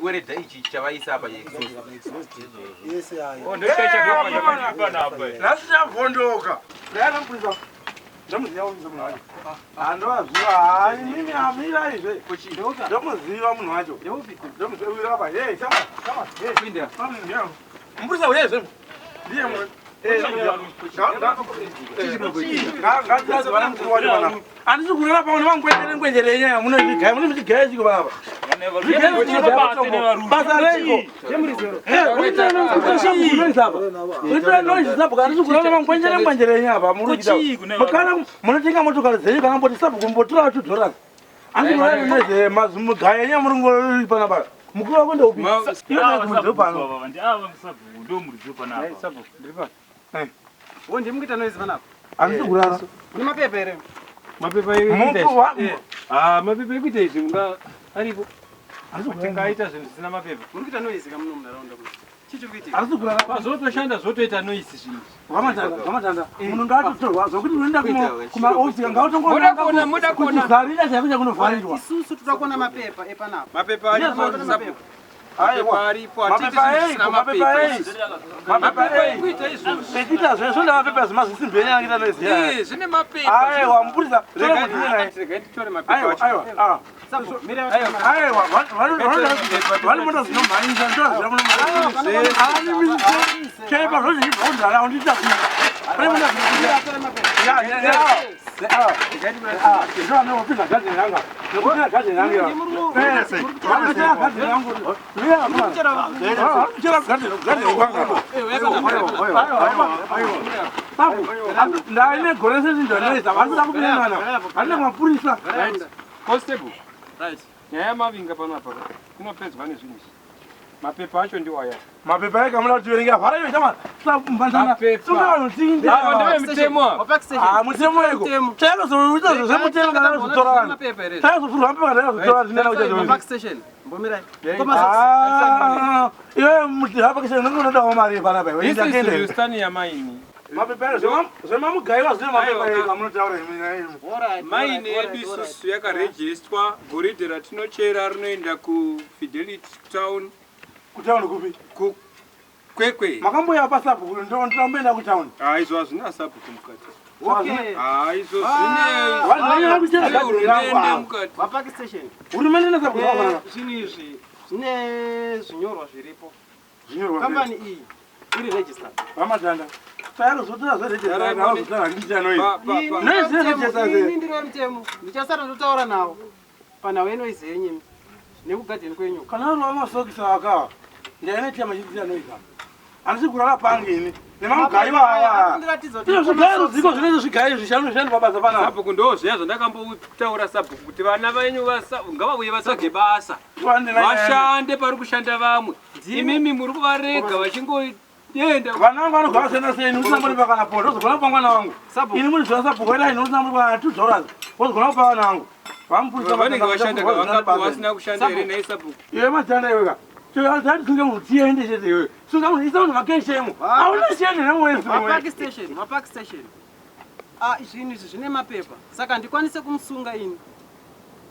Chiweredha ichi chavaisa apa Nhasi chavhondoka. Ndayana mupurisa. Ndomuziva munhu wacho. Handovaziva. Hayi mimi amiraizve. Ndomuziva munhu wacho. Ndomuziva apa. Hey, chama, chama. Hey, pinda. Mupurisa uyezve. Ndiye mwe. Handisi kurara pamwe nemangwenjere ngwenjere yenyaya munozvigaya mune muchigaya chiko panapa basa reiko handisi kurara nemangwenjere ngwenjere yenyaya apa muri kuita munotenga motokari dzenyu kana mboti sabhuku mbotora two dollars handisi kurara nezemazimugaya yenyaya muri ngori panapa mukuru wako ndeupi iwe pano. Wo ndimukuita noise panapa. Handisi kurara. Mune mapepa here? Mapepa Mupu Ah, mapepa ekuita izvi munga aripo. Tingaita zvinhu zvisina mapepa? Muri kuita noise kamuno munharaunda muno. Chii chiri kuitika? Handisi kurara. Pazvotoshanda zvotoita noise zvinhu. Vamatanda, vamatanda, munhu ngaatotorwa zvokuti unoenda kumaofisi. Muda kuona, muda kuona. Ngautongokuchizarira chaiko chakunovharirwa. Isusu toda kuona mapepa epanapa. Mapepa aripo. Toda mapepa. Mapepa aripo, hatiti Mapepa zvinhu eiko? zvisina Mapepa mapepa ei? isusu. Mapepa Mapepa ei? ekuita izvozvo. Ekuita zvezvo ndamapepa zvimazisimbi enyu angaita noise. Eh, zvine mapepa. Aiwa mupurisa, tore Regai munhu naye. regai titore mapepa Aiwa. acho. Aiwa, ah. Sabhuku, mirai. Aiwa, vane mota dzinomhanyisa ndoziva munochaipa zvo zvichibva kunharaunda ita pane mota. Tore mapepa. Ndovanopinda gadheni yanga nekupinda gadheni yangu, gadheni yangu, chera gadheni kwanga. Ndaine gore sezvindonoisa vari kuda kupinda vane mapurisa. Right. Constable. Right. Nyaya yamavinga panapa inopedzwa nezvinhu izvi. Mapepa acho ndiwo aya. Mapepa ega muda kuti verenga vhara iyo chama. Mapepa. Sunga Ava ndevemutemo ava. Wapark station. Mutemo eko taizoita zvemutemo kana kuzotora vanhu. Mapepa here? Taizofurwa mapepa kana kuzotora zvinena kuita. Wapark station. Mbomirai. Iwe muhapakisha unenge unodawo mari panapa iwe. This is Rustani yamaini. Mapepa zvemamugaiwa zvine mapepa ega munotaura imi. Alright. Maini yedu isusu yakarejistwa, goridhe ratinochera rinoenda kuFidelity Town. Kutauni kupi? KuKwekwe. Makamboya pasabhuku ndomboenda kutauni. Ah, izvo hazvina sabhuku mukati. Okay. Ah, izvo Vanhu vanyanya kuchera zvine gadheni yangu hurumende ava. mukati. Wapark station. Hurumende nesabhuku zvakafanana. Zvinhu izvi zvine zvinyorwa zviripo. Zvinyorwa. Kambani iyi iri registered. Vamatanda tayakuzotora zverejesaazotora ndichanoi. Noise register. Ini ndiri wemutemo. Ndichasara ndotaura navo panhau yenoise yenyu imi nekugadheni kwenyu. Kana uri wamasokisi akawa ndainoita machidzira noisa handisi kurara pangu ini nemamugaiwa aya. Kundiratidza kuti Izvo zvigairo dziko zvinenge zvigairo zvishanu zvishanu pabasa panapa. Sabhuku, ndo zviya zvandakambotaura sabhuku kuti vana venyu ngavauye vatsvage basa, vashande pari kushanda vamwe. Imimi muri kuvarega vachingoenda. Vana vangu vanogara sena seni usina muri pakana po ndozogona kupa mwana wangu. Sabhuku. Ini muri zvona sabhuku era ini usina muri pakana $2 wozogona kupa vana vangu vamupurisa. Vanenge vashanda vangapi vasina kushanda here nhai sabhuku? Iwe matanda iweka tati sunge munhu tiende chete iwe sunga munhu isa munhu makeshemo auna chiende nemwezi. Wapark station, wapark station. Ah, zvinhu izvi zvine mapepa. Saka handikwanise kumusunga ini.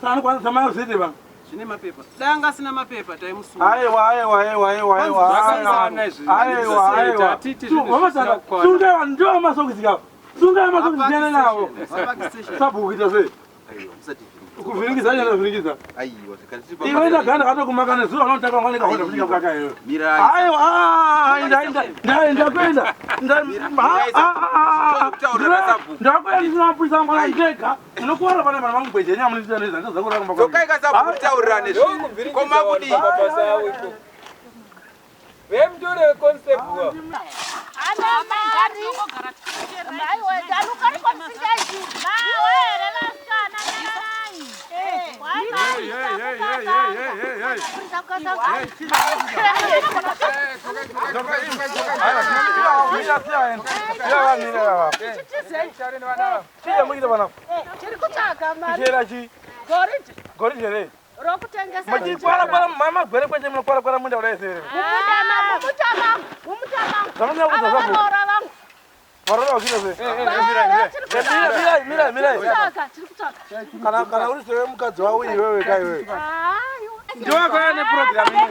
Anokwanisa mayozete va. Zvine mapepa. Dai anga asina mapepa taimusunga. Aiwa, aiwa, aiwa, aiwa, aiwa. Zvakakwana izvi. Aiwa, aiwa. Hatiti zvinhu zvisina kukwana. Sunga vanhu ndiwo masokisi kava sunga masokisi tiende navo. Wapark station. Sabhuku kuita sei? Kuvhiringidza nyana vhiringidza. Aiwa. Iwe ndagara ndakatokumaka nezuva vanotaka vanga ndikahonda kuti kakaka iwe. Mirai. Aiwa, ndakuenda. Ndakuenda ndisina mapurisa angu ana ndega munokuwara pana vanhu vangu gwejenya munoita noise handizakurara kumba kwangu. Dzokai kasabhuku titaurirane zvinhu. Koma kudii? Mabasa avo ikoko. Vemutore constable. Ana mari. Aiwa, alukarikwa msingazi. Mawe, vasikana, nyararai. Hey, hey, hey, hey, hey, hey. Tiri kutsvaga mari. Chera chi? Goridhe. Goridhe rei? Rokutengesa. Muchikwarakwara mamagwere kwete munokwarakwara munda kudai sere. Mumuta mangu, mumuta mangu. Zvamunoda kuudza Ava sabhuku. varoora vangu. Varoora vachiita sei? Tiri kutsvaga. Mira, mira, mira. Kutsvaga, tiri kutsvaga. Kana uri sewe mukadzi wavo iwewe ka iwewe. Aiwa. Ndiwakauya neprogram iyi.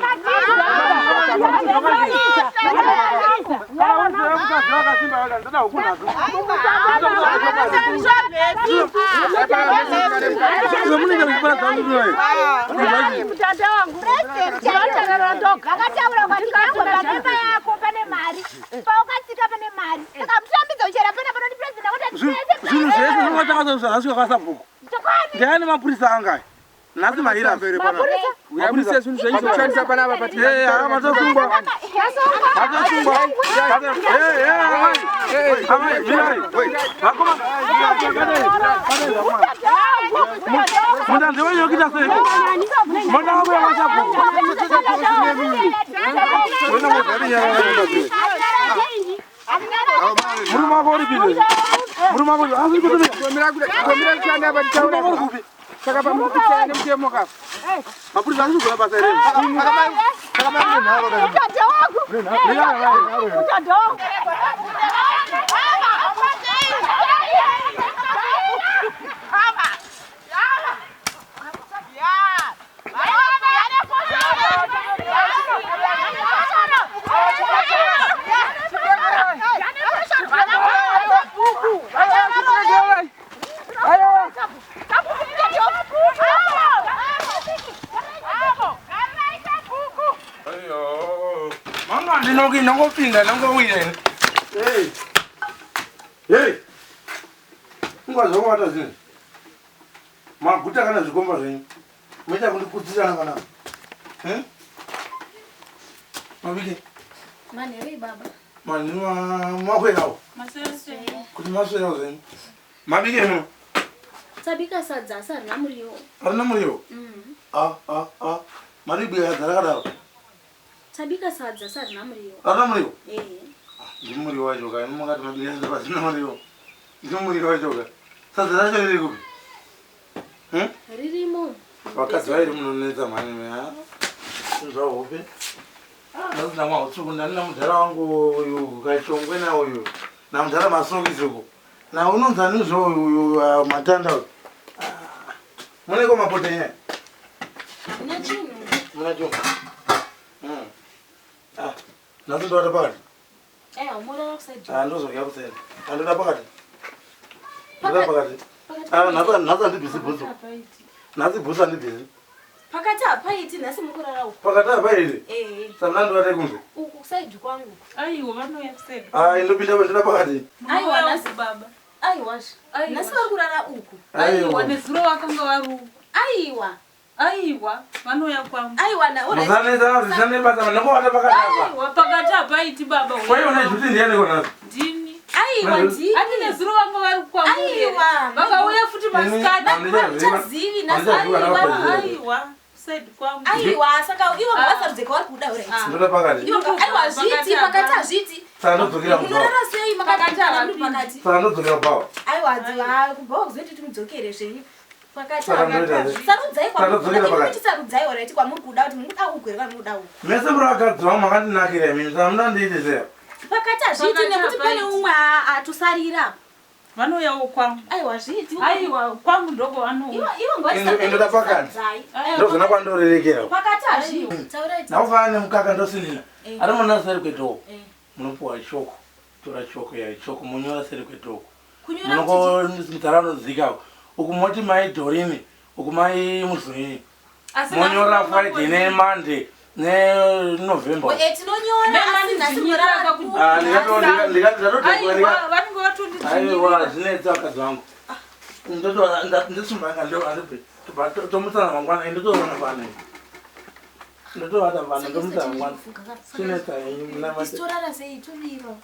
Ndobata huku nhasi. Zvamunenge muchiparadza vanhu ivai. Mutanda wangu ndinotarara ndoga. Vakataura kuti nyangwe papepa yako pane mari, paukatsika pane mari, saka mutirambidza kuchera pana panoti president akuti Zvinhu zvese zvinotanga zvasvika kwasabhuku. chokwadi. Ndiani mapurisa anga aya? Nhasi mahira mberi pana. Uyamuse zvinhu zvenyu zvokushandisa panapa pati. Eh, ah, matosungwa. Matosungwa. Eh, eh, amai. Amai, mirai. Vakomana. Vakomana. Mutande wenyu kuita sei? Mwana wangu yakasabhuku. Wena mugari nyaya yako. Murume wako uri kupi? Murume wako asi kupi? Tomira kuda tomira kushanda apa Murume tichaura. wako uri kupi? Saka pamukupitsana nemutemo ka. Mapurisa asi kugona basa here? Mutanda wangu. Mutanda wangu. Manga ndinoki ndongopinda ndongowira ini. Hey. Hey. Ungazovata zvinhu. Maguta kana zvikomba zvenyu. Moita kundikudzirana kana. Mabike. Manherei baba. Manhu makwerawo. Kuti maswerawo zvenyu. Mabike muno. Tabika sadza asi harina muriwo. Harina muriwo? Ah ah ah. Maribwe adza rakadaro. Tabika sadza asi harina muriwo. Harina muriwo? Ehe. Ndimuriwo wacho ka. Mungati mabike sadza pasina muriwo. Ndimuriwo wacho ka. Sadza racho riri kupi? Ririmo. Vakadzi vairi munonetsa mhani ha zvahope nhasi ndamwa utsvuku ndani namudhara wangu uyu kachongwe na uyu namudhara masokisi uku na unonzi ani zvo uyu uyu matanda uyu muneko mapote nyaya Muna chinhu. muna chinhu nhasi ndovata pakati Eh, umorara kuside. ndozodya kuseni andoda pakati ndoda pakati nhasi handibvisi bhutsu nhasi bhutsu handibvisi Pakati hapaiti nhasi mukurara uku. Pakati hapaiti Ehe. saka ndovata kunze Uku kuside kwangu. Aiwa vanouya kuside. Ai, ndopinda ndoda pakati. Aiwa nhasi baba. Aiwa. Nhasi vari kurara uku. Aiwa nezuro vakanga vari uku. Aiwa. Aiwa vanouya kwangu. Aiwa na alright. Musanetsa zvisane basa ndingovata pakati apa. Aiwa pakati hapaiti baba. Kwa hiyo unajuti ndiani kona? Ndini. Aiwa ndini. Ati nezuro vanga vari kwangu. Aiwa. Vakauya futi masikati. Chazivi nhasi. Aiwa aiwa kuside kwangu. Aiwa saka ivo ngavasarudze kwavari kuda alright. Ndoda pakati. Ivo aiwa zviti pakati hazviti. Saka ndodzokera kubhawa. Munorara sei makati kana muri pakati. Saka ndodzokera kubhawa. Aiwa dziwa kubhawa kuzoiti timudzokere zvenyu. Pakati Saka ndoita sei? sarudzai Saka ndodzokera pakati. sarudzai alright kwamuri kuda kuti muri kuda uku here kana muri kuda uku. Mese muri vakadzi vangu makandinakira imimi saka mundandiite sei? Pakati hazviiti Pakati nekuti pane hapaiti. umwe atusarira. Vanouyawo kwangu. Aiwa zviiti. Aiwa kwangu ndoko vanouya. Ivo ivo Indoda pakati. ngavasarudzai. Ndozona kwandorerekera. Pakati hazviiti. Taurai. Ndakufanana nemukaka ndosinina. Eh. Ari muna seri kwedhoko. Eh. Munopuwa choko. Tora choko ya choko munyora seri kwedhoko. Kunyora kuti Munoko mutsara unodzika. Uku moti mai Dorini, uku mai Muzonyi. Asi Monyora nhasi Friday ne Monday ne November. Eh, tinonyora asi nhasi murara uku. Ah, ndikatotenga Aiwa vanenge vatondidzvinyirira. aiwa zvinetsa vakadzi vangu ndisumbanga ndoandibve tomutsana mangwana ndotoona vana ndotovata vana ndomutsana mangwana zvinetsa henyu Isu torara sei todiro.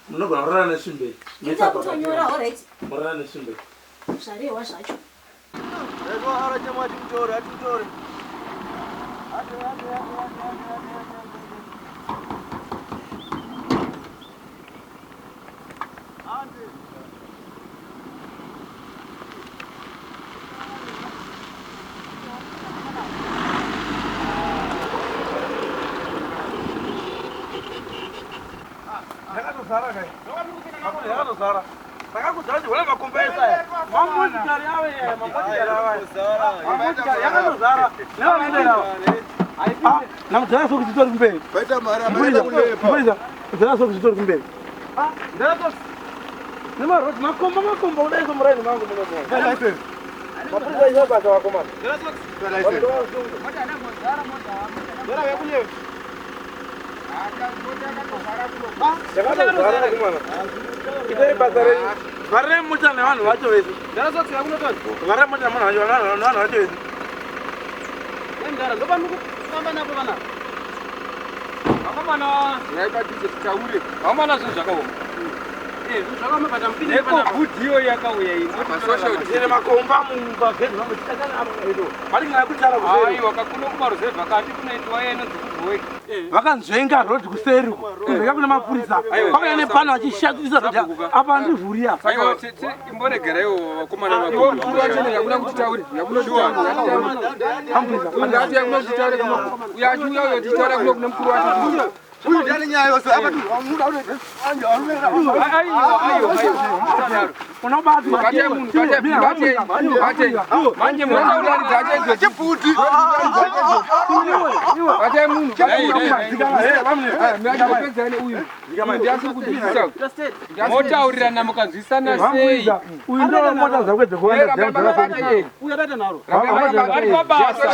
munogona kurara nesvimbe Ita kutonyora alright. murara nesvimbe Zvarehwa zvacho. Yakatozara kai. Yakatozara. Takakudza kuti wena makomba ese aya. Mamotikari ave aya, mamotikari ave aya. Mamotikari yakatozara. Nevanoenda ava. Ah, namudhara sokuti titori kumberi. Paita mari Mburisa, amaenda kulepa. mburisa. Mudhara sokuti titori kumberi. Ndaratos. Nemarodi makomba makomba kudai somuraini mangu muno. Mapurisa ivo basa vakomana. Yakatozara vakomana. Itai basa renyu. Vharai mota nevanhu vacho vese. Vharai mota nevanhu vacho nevanhu vacho vese. Mdara ndopanukufamba napo vanapa. Vakomana, Uyai padhuze titaure. vakomana zvinhu zvakaoma. Zvinhu zvakaoma but amupinde panapa. Nekobhudhi iyoyo yakauya iyi. Masocial Ine makomba mumagedhi mangu tichakana apa edo. Varingana kutara kuseri. Aiwa kakuno kumaruzevha kati kunoitwa inonzi good work. Vakanzvenga road kuseri uko. Kunzvenga kune mapurisa. Aiwa. Vakauya nepano vachishandisa road. Apa ndivhuri apa. Aiwa imboregereiwo vakomana Iwe mukuru wacho yakuna kuti taure. Yakuna kuti taure. Ngati yakuna kuti taure kuno. Uya achiuya uyo tichitaura kuno kune mukuru wacho. Aiwa aiwa aiwa. Unobatwa. Batai munhu, batai, batai, batai. Manje Munotaura dzacho idzo. Batai munhu, batai munhu. Mira uyu. Ndiasiri kunzwisisa. Motaurirana mukanzwisana sei? Uyu ndo mota dzakwe dzekuenda dzakafamba. Uyu adaita naro. Ari pabasa.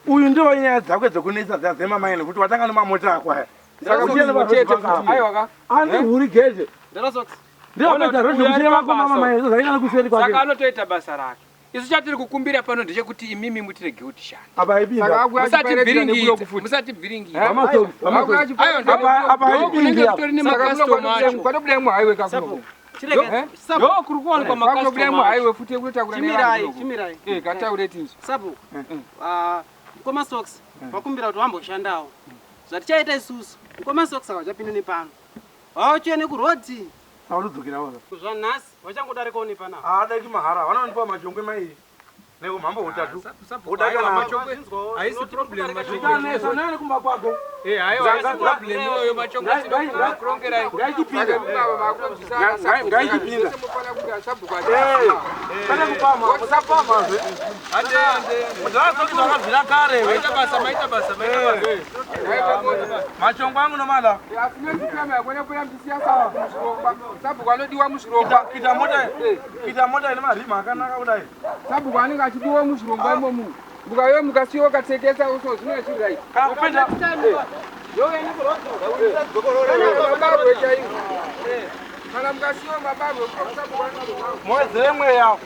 Uyu ndo nyaya dzakwe dzekunetsa dziya dzemamaini kuti watanga nemamota ako aya. Saka chete futi. Aiwa ka. Andivhuri gedhe. Ndarasox. Ndiyapedza road kuchire makoma mamaini zvaingana kuseri Saka kwake. anotoita basa rake. Isu chatiri kukumbira pano ndechekuti imimi mutirege kuti shanda. Apa aipinda. Musatibhiringidza. Musatibhiringidza. Hamasoki. Aiwa Apa apa ndo kunenge aipinda. kutori nemakastoma acho. Kwatobuda imwe highway kakuno. Chirege. Sabu. Ndo kuri kuwanikwa Kwatobuda imwe makastoma acho. highway futi yekutotakura Chimirai, nevanhu. chimirai. Eh, kataure tinzwe. Sabu. Ah, mukoma Sox vakumbira kuti vamboshandawo. Zvatichaita isusu. Mukoma Sox havachapinda nepano. Vauchiya nekurodhi. Aunodzokera wona. Zvanhasi vachangodarikawo nepanapa. Haadaki mahara vanonipa machongwe mairi nekumhambo utatu. Aiwa, machongwe haisi problem machongwe. Utanesa nani kumba kwako. Eh, aiwa haisi problem iyoyo machongwe tinokurongerai. Ngaichipinda. Ngaichipinda. Ngaichipinda. Pane kupama, musapamazve. Ande ande. Mudhara zvakabvira kare. Maita basa, maita basa, maita basa. Machongwe angu nomada. Sabhuku anodiwa muzvirongwa. Ita mota, ita mota ine marima akanaka kudai. Sabhuku anenge achidiwa muzvirongwa imomu. Mukauya mukasiyiwa katekesa uso zvino zvirai. Kana kupenda Mabarwe chaiwo. Kana mukasiyiwa mabarwe sabhuku anodiwa. mwedzere mweya.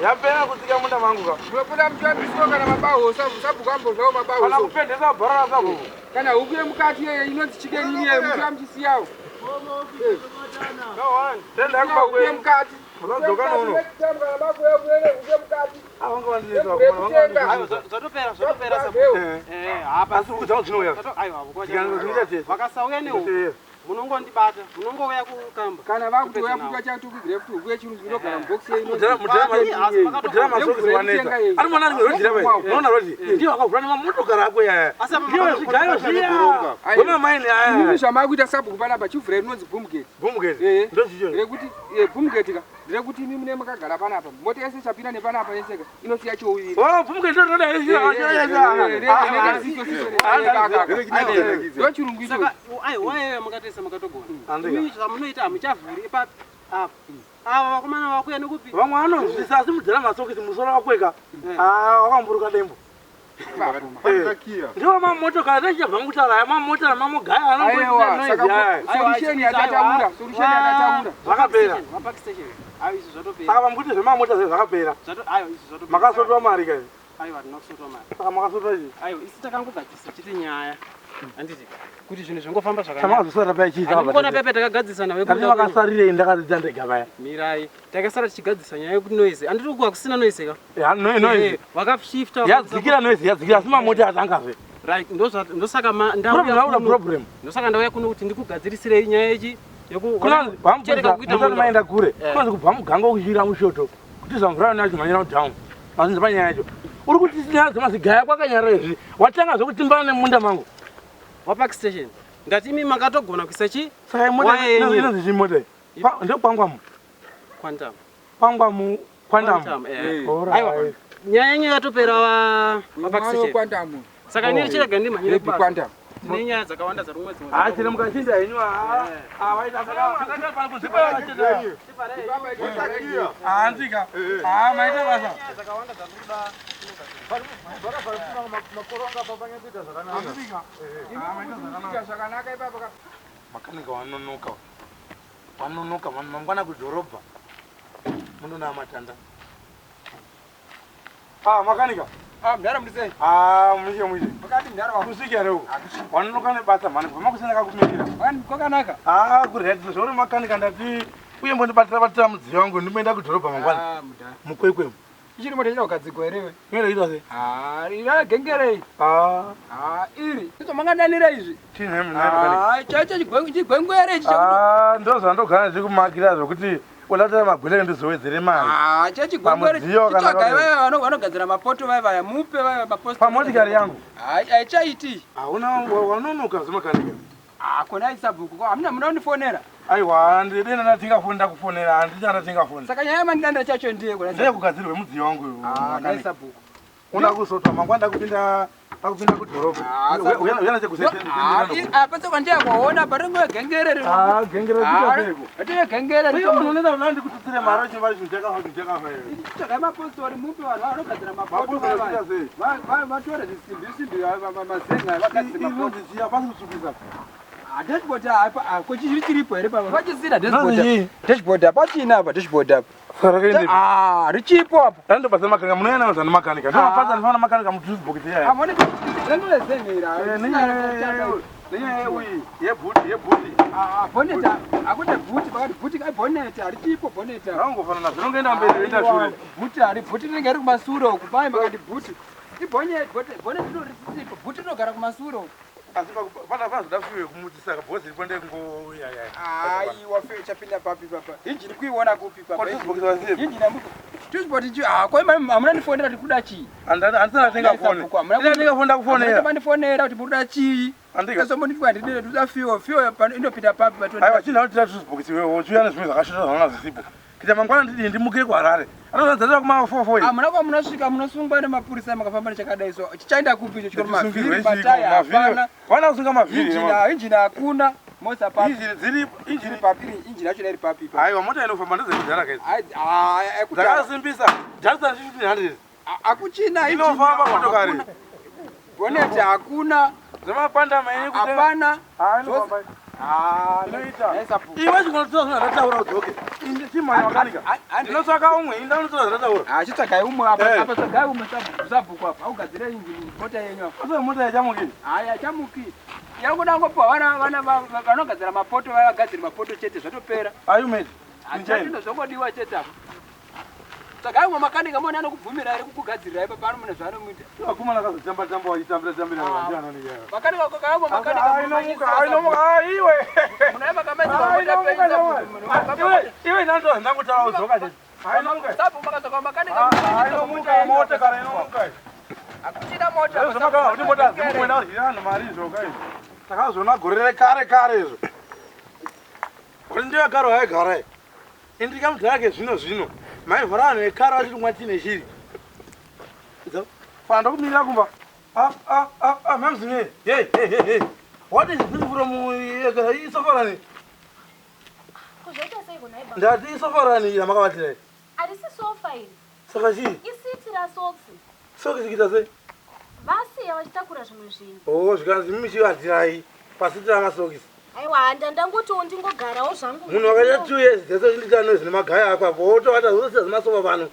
Yapera kutsika munda mangu ka. Munopota muchiambisiwa kana mabaho sabhuku ambozvawo mabaho. Kana kupendesa bhora rasabhuku. Kana huku yemukati iyoyo inonzi chicken iyoyo muchiva muchisiyawo. Tenda kumba Huku kwenyu. yemukati. Musadzoka nono. Kana makuya huku yemukati. Avanga vandinetsa vakomana. Aiwa, zvatopera, zvatopera Sabu. Eh, hapa. Asi huku dzangu dzinouya. Aiwa, huku Dzikanga dzinoita chese. Vakasauya nehuku. Munongondibata, munongouya kukamba. Kana vakutoya futi vachatokugira futi huku yechirungu inogara mubhokisi Mudhara masokisi wanetsa. Ari mwana ari rodhi rava. Unoona rodhi. Ndiyo akavhura nemamotokari ako yaya. Asi apa Ndiyo zvigayo zviya. Wemamaini Imimi aya. zvamakuita sabhuku panapa chivhurai rinonzi boomgate. Boomgate. Eh. Ndochicho. Rekuti boomgate ka nderekuti imi mune makagara panapa mota yese chapinda nepanapa yese ka inosiya chouviri. Oh, boomgate ndoda Ndochirungu icho. Saka aiwa aiwa makatoisa makatogona. Andika. Imi zvamunoita hamuchavhuri ipapi apa. Ava vakomana vakuya nekupi? Vamwe vanonzwisa asi mudhara masokisi musoro wakweka. Ah, wakamburuka dembo. Ndiwo mamotokari techabva mukutaura aya mamota namamogaya Aiwa, saka anongoita solution yatataura, solution yatataura. Zvakapera. Vapark station. Aiwa izvi zvatopera. Saka pamukuti zvemamota zve zvakapera. Zvato aiwa izvi zvatopera. Makasotwa mari kai. Aiwa hatina kusotwa mari. Saka makasotwa chii? Aiwa isu takangogadzirisa chete nyaya. Handiti kuti zvinhu zvingofamba zvakanaka. Chamakazosara paya chii? Handikuona pepe takagadzirisa nawe Kati makasarirei ndakadzidza ndega paya. Mirai. Takasara tichigadzirisa nyaya yekuti noise. Handiti uku hakusina noise ka? Ya noise. Eh, Vakashifta. Yadzikira noise yadzikira asi mamota atangazve. Right, ndosaka Problem hauna problem. ndosaka ndauya kuno kuti ndikugadzirisirei nyaya yechi yeku Kunanzi chereka vamupedza kuita musati munda. maenda kure. Eh. Kunanzi kubva muganga kuchira mushoto. Kuti zamvura nacho manyira down. Mazinza panyaya yacho. Uri kuti nyaya dzemazigaya kwakanyarara izvi. Watanga zvekutimbana nemunda mangu. Wapark station. Ndati imi makatogona kuisa chi Saka imota Waya yenyu. inonzi chii mota iyi? Ndekwangwamu. Quantum. Kwangwamu Quantum. Quantum, eh. Alright. Aiwa. Nyaya yenyu yatopera Mwana vapakisichero. wekwandamu. Saka inini chirega ndimhanyire Baby kubasa. Quantum. Tine nyaya dzakawanda dzari kumwedzi mwedzi. Ah, chero mukachinja henyu ah. Ah, waita saka pano kuzipa chete. Ah, ndika. Ah, maita basa. Nyaya dzakawanda dzatiri kuda. Ita zvakanaka ipapo ka. Makanika wanonoka. Wanonoka mangwana kudhorobha. Munona matanda. Ah, makanika. Ah, mudhara muri sei? Ah, mushe mushe. Makati mudhara wangu. Kusvika here uko. Wanonoka nebasa mhani kubva makusina kakumirira. Wakani kwakanaka. Ah, kureti zvauri makanika ndati uye mbondibatira batira mudziyo wangu ndimboenda kudhorobha mangwana. Ah, mudhara. Mukwekwe. Ichiri mota ichida kugadzigwa here iwe? Inoita ita sei? Ah, ira gengerei. Ah, Ah, iri. Izo mangandanira izvi. chine mune makanika. Ah, chacho chigwengwere ichi chakuti. Ah, ndozvandogara ndikumakira zvokuti udatira magwele ndizowedzere mari. Ah, chachigwengwere. Pamudziyo kana Chitsvaga kana- vaya vanogadzira mapoto vaya vaya mupe vaya maposto. Pamotikari yangu. Ah, haichaiti. Hauna wanonoka zvemakanika. Ah, kona isabhuku. Hamuna munondifonera. Aiwa, ndidena ndatingafoni ndakufonera, handiti andatingafoni. Saka nyaya yamandidandira chacho ndiye kona. Ndeyekugadzirwe mudziyo wangu uyu. Ah, makanika. naisabhuku. Unoda kusotwa mangwana ndakupinda ndakupinda kudhorobha. Ah, Uya- uya- uya nechekusete- Apa saka ndiyakuona paringo gengere riri. Ah, gengere Ah, rikuita seiko? Rine gengere Iwe riri. unoenda kuna ndikututsire mari uchimba chinhu chakafa chinhu chakafa iwe. Tsvagai mapostori mupe vanhu vanogadzira mapoto Mapostori vaya vaya. kuita sei? Vatore zvisimbi simbi mazenga vagadzire mapoto. Inonzi chii? Hapasi kutsvukisa. Ah, dashboard apa ah, ko chiri chiripo here papa? Pachisina Inonzi dashboard. chii? Dashboard hapachina apa dashboard apa. Saka rakaendepi? Ah, richipo apa. Ndandobasa makanika munoenda nazvo makanika. Ndopasa ndifana makanika mutuzi yaya. Amone ringove zenga Eh, iri. nenyaya nenyaya yeuyi yebhuti yebhuti. Ah, bonnet akute bhuti pakati bhuti kai bonnet harichipo bonnet apa. Raungofanana zvinongoenda mberi roenda shure. Bhuti hari bhuti rinenge riri kumasure uku pai makati bhuti. Ibonnet bonnet rinorisipo bhuti rinogara kumasure uku. Asi pana pazoda fiwe kumutisa bhozi ripo ndekungouya yaya. Aiwa fe chapinda papi papa. Injini kuiona kupi papa? Kwa tuzi Injini amuko. Tuziboti chi ah kwa hamuna ndifonera kuti kuda chii. Handisina ndatenga foni. Hamuna Ndatenga foni ndakufonera. mandifonera kuti mukuda chii. Andika. Kasombondipiwa ndidire tuda fiwo fiwo pano inopinda papi pato. Aiwa chinhu anotira tuzibhokisi wewe uchiuya nezvimwe zvakashota zvaona zvisipo. Kuita mangwana ndidii ndimukire kuHarare. Anozadzarira kuma 44 iyi. Hamuna kwamunosvika munosungwa nemapurisa makafamba nechakadai so. Chichaenda kupi icho chikoro Chisungirwe mavhiri chiko, mataya mavhiri. hapana. Vana kusunga mavhiri. Injini injini hakuna mosa papi. Injini dziri Injini injini. papi injini yacho iri papi papi. Aiwa mota inofamba ndedzekudhara kaidzi. Ai ah ekudhara. Dzakasimbisa. Datsun 1500. Hakuchina injini. Inofamba motokari. Bonnet hakuna. Zvemapanda maini kutenga. Hapana. Ah, inofamba. Ah, Inoita. naisabhuku. Iwe chikonotora zvandataura udzoke. Indi chimhanya makanika. Ndinotsvaka umwe, ini ndanotora zvandataura. Ah, chitsvagai umwe apa, Eh. apa tsvagai umwe sabhuku apa. Augadzire injini mota yenyu apa. Ose mota yachamuki. Haya, chamuki. Yangoda ngopiwa vana vana vanogadzira mapoto vaya vagadzire mapoto chete zvatopera. Are you mad? Hachino zvongodiwa chete apa. Tsvagai umwe makanika mone anokubvumira here kukugadzirira ipa pano mune zvaanomuita. Vakomana kazotamba tamba vachitambira tambira vandiana neyaya. Makanika tsvagai umwe makanika. Ah, inomuka, ah, inomuka, ah, iwe. Munaye makamedzera Ah, mota inomuka, penyu inomuka. sabhuku. Ah, Iwe, iwe ndandotora zvandakutaura udzoka chete. Ah, inomuka. Sabhuku makatsvaka makanika. Ah, ah, inomuka mota kana inomuka. Hakuchina mota. Zvino zvamakava kuti mota dzimukwenda kudyira vanhu mari izvo ka izvo. Takazviona gore rekare kare izvo. Kuti ndiyo yakare yaigara iyi. Indika mudhara ke zvino zvino. Maivhara vanhu vekare vachiri kumwa tii neshiri. Fana ndokumirira kumba. Ah, ah, ah, ah, mamzime. Hey, hey, hey, hey. What is this from isofarani? Kuzvaita sei kona ibaba? Ndati isofarani yamakabatira. Harisi sofa iri. Saka chii? Isiti rasoksi. Soki chikiita sei? Vasiya vachitakura zvimwe zvinhu. Oh, zvikanzi mimichivatirai. Pasiti ramasokisi. Aiwa, handa ndangotiwo ndingogarawo zvangu. Munhu wakaita 2 years dzese uchindiita noise nemagaya ako apo wotovata zvose zvimasofa pano.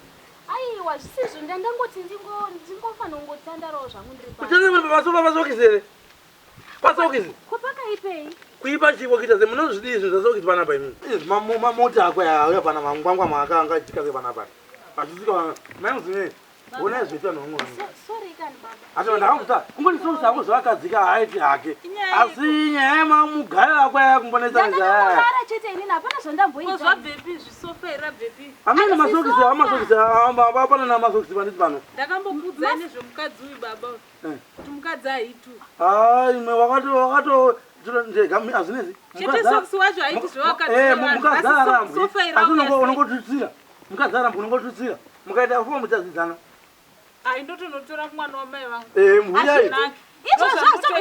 Aiwa, zvisizvo ndandangoti ndingofanira kungotandarawo zvangu ndiri pano. Kutese muri pamasofa pasokisi here? Pasokisi. Ko pakaipei? Kuipa chipo kuita se munozvidii zvinhu zvasokisi panapa imimi. Izvi mamota ako aya auya pana mangwangwa maakanga achika se panapa. Achisvika mai muzimei. Onai zvoita neumwe wangu. Sorry kani baba. Ati ndakanguta kungoti sokisi ako zvakadzika haaiti hake. Inyaya Asi nyaya yemamugaya ako aya kumbonetsa nezaya. Ndandakangorara chete inini hapana zvandamboita. Ko zvabvepi zvisofa here rabvepi? Amene masokisi amasokisi apana namasokisi panditi pano. Ndakambokuudzai nezvemukadzi uyu baba Eh. kuti mukadzi haitu. Hayi imwe wakato wakato ndega hazvinezi. Chete sokisi wacho haiti zvevakadzi Eh, vevanhu. mukadzi Asi arambwi. sofa iri Asi rauya sei? unongotutsira. Mukadzi arambwi unongotutsira. Mukaita fomu muchadzidzana. Ai, ndotonotora mwana wamai vangu. Eh, mbuya iyi. Hazvinaki. Izvozvo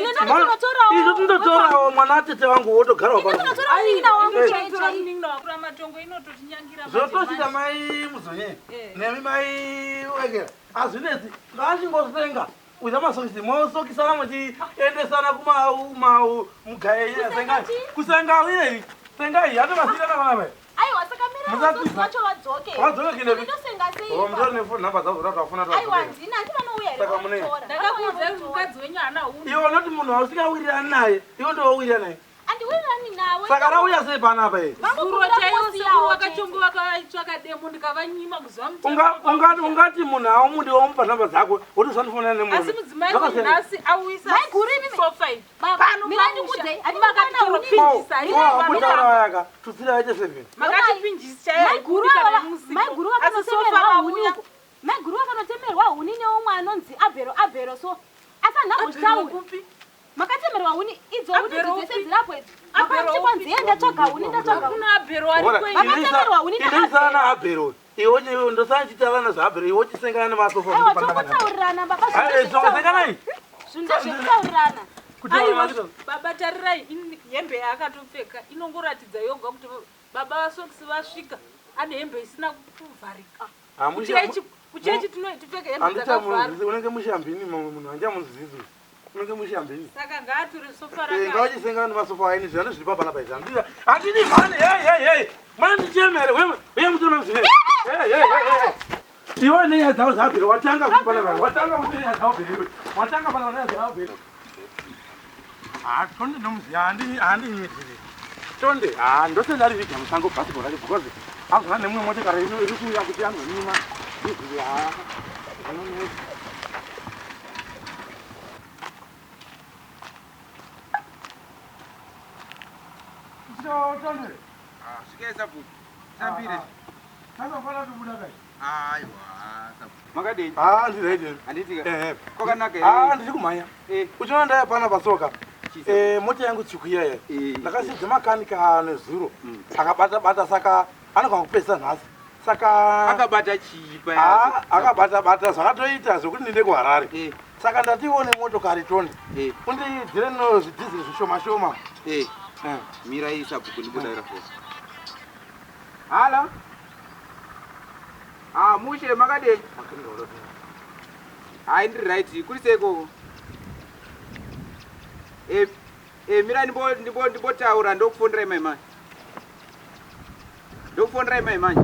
Izvo tindotorawo mwana atete vangu wotogarawo pano. Ndinototora munin'ina wangu Eh. chai Tora chai. munin'ina wako matongo inototinyangira Zvotosvika mai Muzonye nemi mai Wekera. Hazvinetsi ngachingosenga uita masokisi mosokisana muchiendesana kuma mugaye sengai. Kusenga uye sengai hatomasiyana vana vai. Aiwa, saka mira Musatiza. vasosi vacho vadzoke. Vadzoke kinepi? Ndinosenga sei? Oh, mutori nefoni namba dzavo dzatafuna Aiwa, tadzokera. handina, handi vanouya here Saka mune- vanotora. Ndakakuudzai kuti mukadzi wenyu haana hunhu. Iwe unoti munhu wausingawirirani naye, iwe ndowawirirana naye. Handiwirirani nawe. Saka rauya sei panapa iyi? Zuro Vangokumbira chaiwo sekuru kungosiyawo chete. vakachongo vakatsvaka demo ndikavanyima kuziva mutemo. Ungati munhu aumudi waumupa nhamba dzako wotosandifonera nemurume. Asi mudzimai Zvakasiyana. nhasi awisa Mai guru imimi. sofa iyi. Baba, Pano mira pamusha. ndikudzei, handi Makatipinjisa, mukana imi Oh, vanhu mutaura wayaka tutsira yaite seven. Makatipinjisa chaiyo Maiguru haibudika ava nemusiko. maiguru Asi sofa vakanotemerwa huni rauya. uko. Maiguru vakanotemerwa huni neumwe anonzi Abhero Abhero so. Asi handina Abhero kuzvitaura. kupi? Makatemerwa huni idzo huni Abhero idzo dzese upi? dzirapo idzi. Abhero Makati upi? kwanzi "Ye, ndatsvaga huni ndatsvaga huni. Hakuna Abhero ariko ini. Vakatemerwa huni Indoisana naAbhero. Iwe ndosana zvaAbhero iwe uchisengana nemasofa. Aiwa tongotaurirana baba zvinhu Tongosenganai. ndezvekutaurirana. Aiwa, baba tarirai hembe yaakatopfeka inongoratidza yoga kuti baba vasokisi vasvika ane hembe isina kuvharika. Kuchechi tinotipfeka hembe dzakavhara. Unenge mushambini mamwe munhu handichamuzizi. Unenge mushambini. Saka ngaatore sofa Eh, raka. ngavachisengana nemasofa aini zvano zviri papanapa izvi. Handidi mhani, hey hey hey. Mwana ndichemere, uye mutona muzvine. Hey hey hey. Iwe nenyaya dzavo zvaAbhero watanga kuti panapa. Watanga kuti nenyaya dzavo Abhero. Watanga panapa nenyaya dzavo Abhero. Ah, tonde ndomuziya, handinyimiriri. Tonde, ah, ndosenda riviga musango bhasikoro racho because azona nemumwe motokari iri kuuya kuti anonyima. Izvi ah, zvinonetsa. So, Tonde. Svikai sabhuku. Tambire. Takafana kubuda kai. Aiwa, sabhuku. Makadini? Ah, ndiri Handiti ka? Eh. Kwakanaka here? Ah, ndiri kumhanya. Eh. Uchiona ndaya pana pasoka. Chisa. Eh, mota yangu tsvuku iya iya. Eh. Ndakasidza makanika nezuro. Akabata bata saka anogona kupedzisa nhasi. Saka Akabata chii paya? Ah, akabata bata zvakatoita zvekuti ndiende kuHarare. Eh. Saka ndatione motokari Tonde. Eh. Undidzire no zvidhiziri zvishoma shoma. Eh. Eh. Mirai sabhuku ndimbodaira foni. Hala. Ah, mushe makadini? Hayi ndiri right. Kuri sei ikoko? Eh, eh mirai ndimbotaura ndokufonderai mai manje. Ndokufonderai mai manje.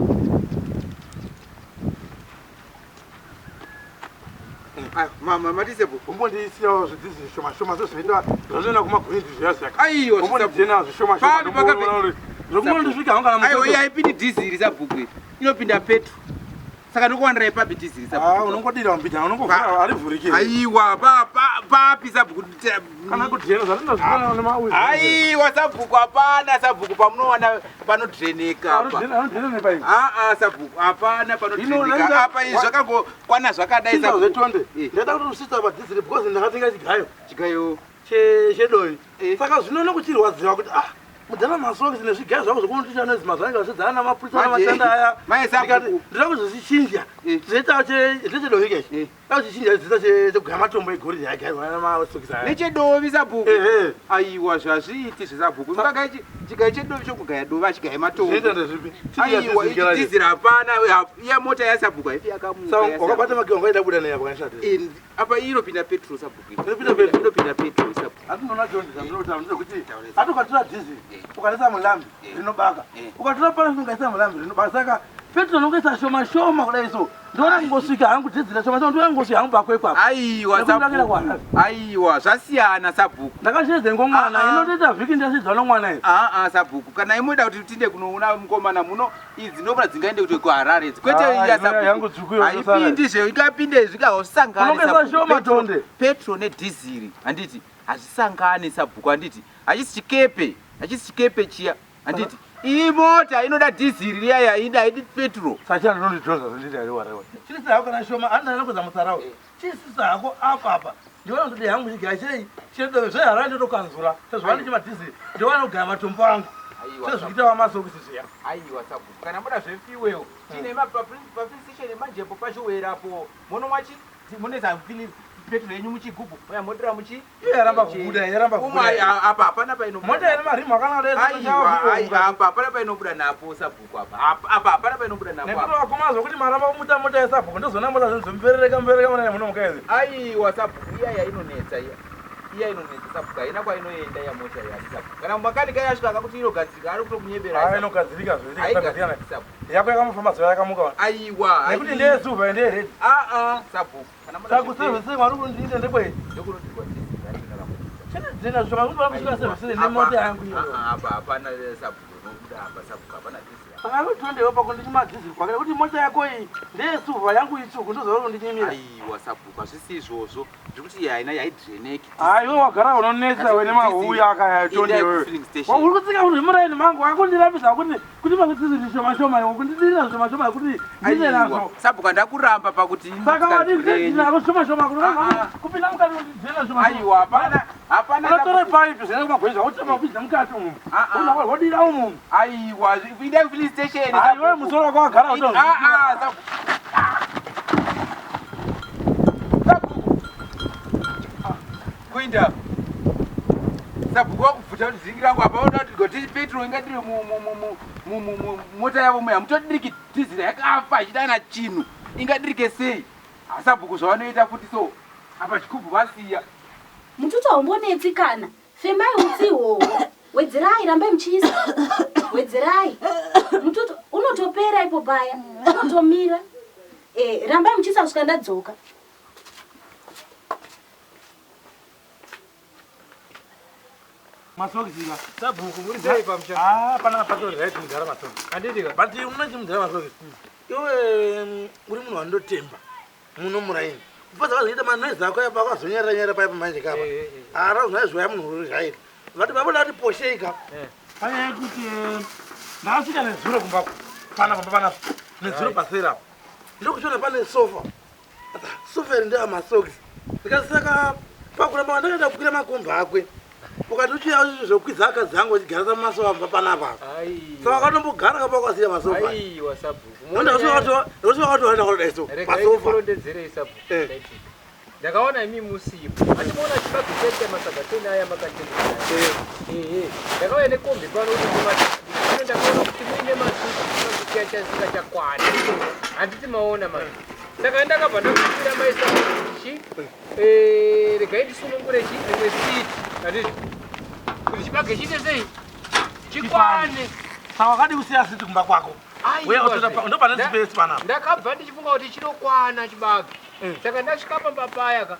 Ayo, mama matisepo. Umbondiisirawo zvidhiziri zvishoma shoma sezvinoita zvinoenda kumaguindi zviya zviya. Aiwa, Umbondidzena zvishoma shoma. Papi pakape- Zvokungondisvika hangu kana Aiwa, mutoto. iyi haipindi dhiziri sabhuku iyi. Inopinda petro. Saka ndokuwanirai papi dhiziri Ah, sabhuku? unongodira mubhidhana unongovhura harivhuriki. Aiwa, papi sabhuku? Kana kudhena zvatinozviona nemauzi. Aiwa, sabhuku hapana sabhuku pamunowana panodheneka apa. Anodhena nepai. Aa, sabhuku hapana Ino, panodheneka ndaida- apa izvi zvakangokwana zvakadai Chisa sabhuku. zvetonde. Eh. Ndaida kuti usvitsa padhiziri because ndakatenga chigayo Chigayo. chedovi. Eh. Saka zvino nokuchirwadziwa kuti ah mudhara masokisi nezvigayo zvako zvokundicha nezi mazuva anenge vachidzana namapurisa Manje, namashanda aya. mai sabhuku. Ndikati ndinoda kuzozvichinja. Eh. Zvoita zvechedovi kechi. Eh. Ndada kuchichinja zita chekugaya matombo egoridhe agairwa namasokisi aya. Nechedovi sabhuku. Ehe. Aiwa, zvazviiti zvesabhuku. Mukagaye chigayo chedovi chokugaya dovi achigaye matombo. Zvinoita ndezvipi? Aiwa, ichi dhiziri hapana. Iya mota yasabhuku haifi yakamuka. Saka wakabata magiwa wangaida kubuda naye apa kanishati. Apa iyi inopinda petro sabhuku. iyi. Inopinda petro? Inopinda petro sabhuku. Atinoona John zvandinotaura ndezvekuti ati ukatora dhiziri ukaisa mulambi rinobaka ukatora parafini ukaisa mulambi rinobaka saka petro unongoisa shoma shoma kudai so ndoona kungosvika hangu dhiziri shoma shoma ndoona kungosvika hangu bako ipapo Aiwa Nekuti ndakaenda sabhuku. kuHarare. Aiwa, zvasiyana sabhuku. ndakashedze ngomwana Ah, ah. inotoita vhiki ndasidzwa nomwana iyi Aa sabhuku, kana imoda kuti tinde kunoona mukomana muno idzi nobva dzingaende kuti kuHarare idzi. Kwete Ah, iya ino yangu tsvuku iyo sabhuku. inosara. Haipindi zve, ikapinde zvikahosangane Unongesa shoma tonde. Petro nedhiziri, handiti hazvisangane sabhuku, handiti hachisi chikepe, hachisi chikepe chiya, handiti iyi mota inoda dhiziri riya yaida haidi petro. sachana ndinondidhonza zvonditi ariwarewa chisisa hako kana shoma handina kuza mutsarawo chisisa hako apa apa ndiona kuti hangu chigaya chei chedove zveharare ndotokanzura sezvo vane chimadhiziri ndiwana kugaya matombo angu Aiwa, sezvikuita vamasokisi zviya Aiwa sabhuku, kana muda zvefuel tine mapafisisheni manjepo pachowerapo munomwa chi Munoisa petro yenyu muchigubhu, oya modira muchi. Iye yaramba kubuda, yaramba Umwe kubuda. apa hapana painobuda. Mota ine marimu akanaka Aiwa, aiwa, apa hapana painobuda napo sabhuku apa. Apa apa hapana painobuda napo nekuti apa. vakoma zvokuti maramba kumuta mota yesabhuku ndozona mota zvinozomberereka mberereka mona muno mukaezi. Aiwa sabhuku iya iya inonetsa iya. Iya inonetsa sabhuku haina kwainoenda iya mota iya sabhuku. Kana makanika yasvika akakuti inogadzirika ari kutokunyebera. Haa inogadzirika zvoita Haigadziriki ikagadzirika. sabhuku. Yako yakamufamba zuva yakamuka. Aiwa. Nekuti ndeye silver ndeye red. Ah ah sabhuku. Kana mota Saka service mwari kundiite ndekwei? ndokunodirwa diesel racho rakamuka. Chete dzina zvishoma kuti vakusvika service nemota yangu iyoyo. Ah, ah, apa hapana sabhuku inobuda apa sabhuku hapana diesel. Saka kutondewo pako ndichimadhiziri kwake nekuti mota yako iyi ndeye silver yangu itsvuku ndozoona kundinyimira. Aiwa sabhuku hazvisi izvozvo. Ndiri kuti iyi haina haidreneki. Haa iwe wagara unonetsa wene mahuya akaya Endai tondewe. kufilling station. Uri kutsika kuti muraini mangu akundirambisa kuti kuti makuti zvishoma shoma iwe kundidira zvishoma shoma kuti ndine nazvo. Aiwa sabhuku ndakuramba pakuti Saka wadi renyu. ndinazvo shoma shoma kuti Ah, ah. kupinda mukati kuti ndine shoma shoma. Aiwa hapana hapana Unotore sabhuku. paipi zvine kumagwezva wotema kupinda mukati umu. Ah, ah. Unobva wodira umu. Aiwa endai kufilling station. Haa iwe musoro wako wagara uto. Ah ah sabhuku. Sabhuku. Kuinda. Sabhuku wakubvuta kuti zingi rangu apa ona kuti goti petro ingadire mu mu mu mu mu mu mu mota yavo muya mutodiriki dhizira yakafa ichidana chinhu ingadirike sei asabhuku zvavanoita futi so apa chigubhu vasiya Mututu haumbonetsi kana. Femai utsi ihwohwo. Wedzerai rambai muchiisa. Wedzerai. Mututu unotopera ipo paya. Unotomira. Eh, rambai muchiisa kusvika ndadzoka. Masokisi ka. Sabhuku muri sei pamusha? Ah pana pato right mudhara masokisi. Handiti ka? But une chimudhara masokisi. Iwe uri munhu wandotemba muno muraini. Kupedza vazoita manoise ako apa akazonyarira nyarira paya pamanje kapa. Eh, eh, eh. Ara zvaizvoya munhu uri zvaita. Vati vabuda kuti posheika. Eh. Panyaya yekuti ndakasvika nezuro kumba pana pamba panapa nezuro pasera apa. Ndokuchiona pane sofa. Sofa iri ndeya masokisi. Ndikasaka pakuramba ndakaenda kukwira makomba akwe. Ukati uchiya zvokwidza akadzi angu achigarisa mumasofa pamba panapa. Aiwa. Saka wakatombogara kapa wakasiya masofa. Aiwa sabhuku. Ndosvakatoenda kudai so Regai pasofa. ndikurondedzerei sabhuku. Eh. Zvaitika. Ndakaona imi musipo. Handimuona chibage chaita masaga teni aya makatengesa. Ehe. Ndakauya nekombi pano kuti ndimati. Ndakaona kuti muine masuku chibage chiya chisingachakwana. Handiti maona manje. Saka ndakabva ndakumbira mai sabhuku kuti chi eh, regai ndisunungure chi rimwe siti. Handiti. Kuti chibage chiite sei? Chikwane. Saka wakadi kusiya siti kumba kwako. Uya utoda pa- ndo pane space panapa. Ndakabva ndichifunga kuti chinokwana chibage. Saka ndasvika pamba paya ka.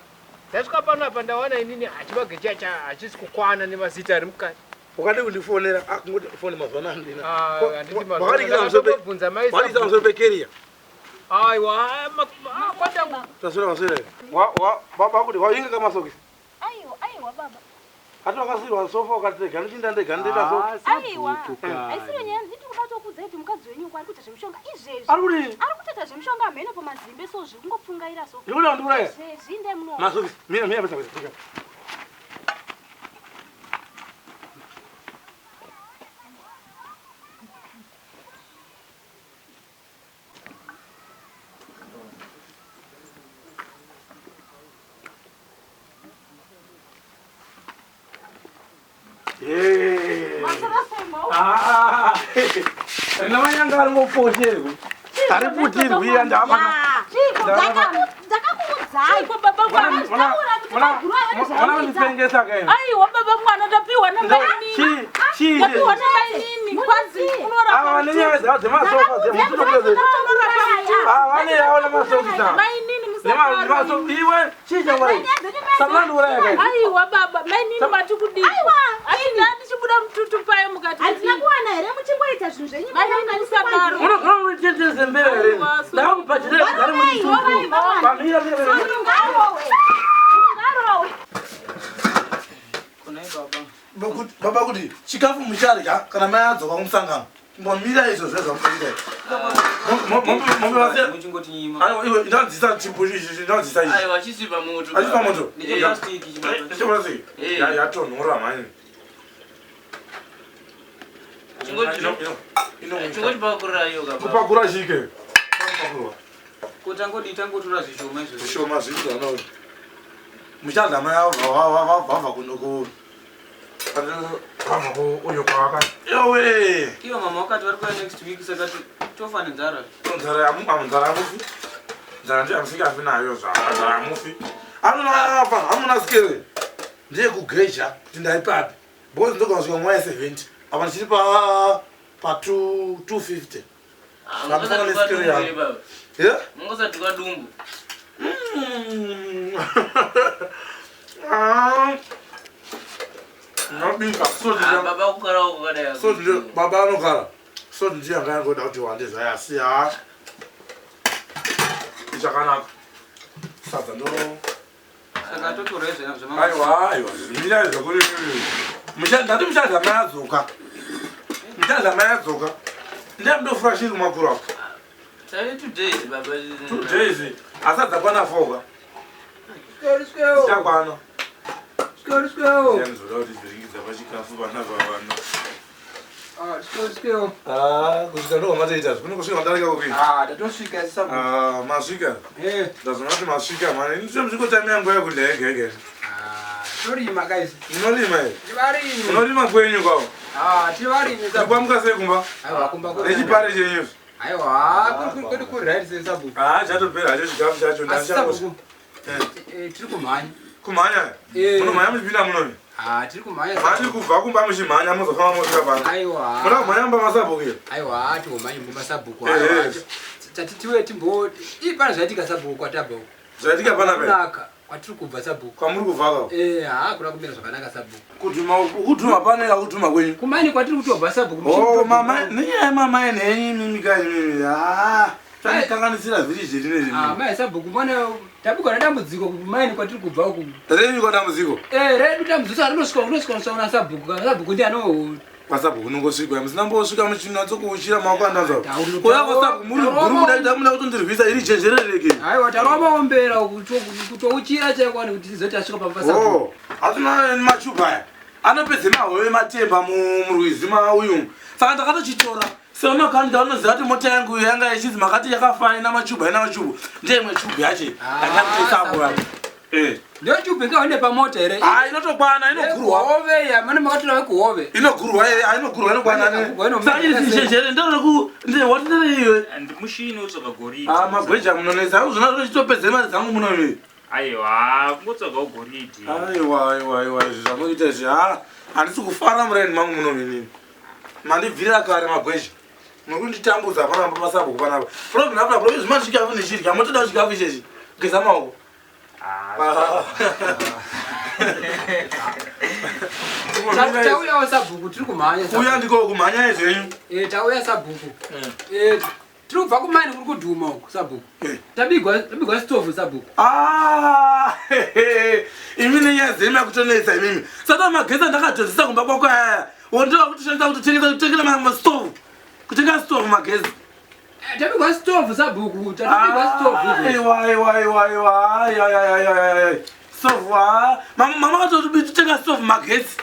Ndasvika panapa ndawana inini chibage chiya hachisi kukwana nemazita ari mukati. Wakadi kundifonera ah, kungoti foni mazuva ano handina. Ah, handiti mazuva ano. Wakadikisa pamusoro pe- Ndakatobvunza mai wakadikisa pamusoro pekeria. Aiwa, kwandangu. Taswera maswera. Wa wa baba kuti wainga kamasokisi. Aiwa, aiwa baba. Hati wakasirwa sofa ukati rega ndichinda ndega ndoita so. Aiwa. Haisiro nyaya nditi kuda kutokuudzai kuti mukadzi wenyu uko ari kuita zvemishonga izvezvi. Ari kudii? Ari kutoita zvemishonga hamheno pamazimbe so zviri kungopfungaira so. Ndikuda kundiuraya. Izvezvi ndai munoona. Masokisi. Mira mira pesa pesa. Ah, rina manyanga ari ngoposherwi. Ari putirwi iya ndama. Ndakakuudzai. Baba mwana. Taura kuti maguru ava Mwana nezvaanoita. kundipengesa kaini. Aiwa baba mwana ndapiwa namainini. Chii chii. Ndapiwa namainini. Kwanzi unorapa. Ava vane nyaya dzavo dzemasofa dzemututotoze. Ava vane yavo nemasokisi ava. Mainini musadaro. Iwe chii changwari. Samnandiuraya kaini. Aiwa baba mainini mati kudii? Aiwa. Ati ndandichibuda mututu paye mukati. Handina kuwana here muchingoita zvinhu zvenyu. Mainini musadaro. Unogona kunitendese mbere here? Ndakakubhadharira kugara muchitutu. Pamira mira mira. Ungarowe. Ungarowe. Baba kuti chikafu mucharya kana mai adzoka kumusangano. Mbomira izvo zve zvamunoita. Muchingotinyima. Iwe ndanzisa chimbo ichi ndanzisa ichi. Aiwa chisi pamoto. Achisi pamoto? Necheplastic chimato. Necheplastic? Eh. Yatonhora mhani. Chingoti Ino- chingoti pakurira iyo kapa. Kupakura chike. Pakurwa. Ko tangodii tangotora zvishoma izvozvo. Zvishoma zvipi zvanoda. Muchadya mai avo vabva kuno ku vabva ku uyo kwavaka. Yowe. Iyo mama wakati vari kuuya next week saka tofa nenzara. Nzara yamu nzara yamufi. Nzara ndiyo amusikafi nayo zva. Nzara yamufi. Amuna apa amuna sikere. Ndiye kugeja kuti ndaipapi. Because ndogona kusvika mwa 70. Apa ndichiri pa pa 250. Zvakasiyana nesikero yangu. Yeah? Mungosatuka dumbu. Ah. Ndinobika. So Ah, baba kukara uko kadai. So ndiyo baba anogara. So ndiyo yanga yangoda kuti wande zvayo asi ha. Ichakanaka. Sadza ndo Saka totora izvo zvema. Aiwa, aiwa, mirai zvakuri. Ndati muchadya mai adzoka. Muchadya mai adzoka. Ndiye mndofura shiri kumakuru ako. Tave 2 days baba. 2 days. Asi adzakwana foka. Dzichakwana. Skoro skoro. Ndiyanzoda kuti bhiringidza pachikafu vana vavana. Ah, skoro skoro. Ah, kusvika ndo kwamatoita kune kusvika madarika kupi? Ah, tatosvika sabu. Ah, masvika. Eh. Ndazoona kuti masvika mani. Ini ndosviko time yangu yekudya yega yega. Ah, torima guys. Munorima here? Tivarimi. Munorima kwenyu kwavo? Ah, tivarimi sabu. Kwamuka sei kumba? Aiwa, kumba kwedu. Nechipare chenyu. Aiwa, kuri kwedu kuri right sei sabu. Ah, chatopera hacho chikafu chacho Asi ndachangosvika. sabu. Eh, tiri kumhanya. Kumhanya? Eh. Munomhanya muchipinda munomi? Ah, tiri kumhanya. Mhani kubva kumba muchimhanya mozofamba mosvika pano. Aiwa. Munoda kumhanya mumba masabhuku here? Aiwa, tiomhanye mumba sabhuku. Eh, Aiwa. eh. Tati tiwe timbo ii pana zvaitika sabhuku kwatabva uko. Zvaitika pana pe? Kunaka kwatiri kubva sabhuku. Kwamuri kubva ka? Eh, ha kuna kumira zvakanaka sabhuku. Kudhuma kudhuma pane kakudhuma kwenyu. Kumani kwatiri kutobva sabhuku. Oh, mama, nenyaya yamamai nenyu imimi ka imimi. Ah, tandikanganisira vhiri zverine Ah, zvimwe. mai sabhuku mbona tabikwa nedambudziko kumaini kwatiri kubva uku. Renyu kwa dambudziko? Eh, redu dambudziko rinosvika unosvika unosvika sabhuku. Kana sabhuku ndiye ano Kwasabhuku unongosvikwa. Musina mbosvika muchinatsokuuchira maoko andanzwa. Tauro- Kuya kwasabhuku muri Tauro- guru kuda muda kutondirwisa iri jezherereke. Aiwa tarova maombera kutouchira chaiko kuti tizoti tasvika pamba sabhuku. Oh, hatina machupa aya. Anopedza mahove matemba murwizi mauyu. Saka ndakatochitora. Seunokanda unoziva kuti mota yangu yanga ichinzi makati yakafa ina machuba ina machubu. Ndiye imwe chubu yacho. Ndakatoisa apo. Eh. Ndiyo chubu ingaonde pamota here? Ah, inotokwana inogurwa. Hove ya, mane makatora vekuhove. Inogurwa here? Ah, inogurwa inokwana. Inogurwa, inomira Saka iri sei? zhezhere ndoroku ndine wati ndere iwe. Mushini utsvaga goridhe. Ah, magweja munonetsa. Uzvona zvichitopedza mari dzangu muno imi. Aiwa, kungotsvagawo goridhe. Aiwa, aiwa, aiwa, izvi zvamunoita izvi ha handisi kufara muraini mangu muno inini. Mandibvirira kare magwezha. Muri kunditambudza panapa pasabhuku panapa. Problem hapana problem zvima chikafu ndichidya. Motoda chikafu ichechi. Geza maoko. Tauyawo sabhuku tiri kumhanya. Kuuya ndiko kumhanya zvenyu. Eh, tauya sabhuku. Eh, tiri kubva kumani kuri kudhuma uku sabhuku. Tabigwa tabigwa stofu sabhuku. Ah, imi nenyaya dzenyu makutonetsa imimi. Saka magetsi andakadhonzesa kumba kwako aya. Wondiwa kutoshandisa kutotengesa kutengera mastovu. Kutenga stovu magetsi. Tabigwa stofu sabhuku. Tabigwa stofu. Aiwa, aiwa, aiwa, aiwa, ai, ai, ai, ai, ai, ai. Stovu, ah. Mama mama vakatoti totenga stovu magetsi.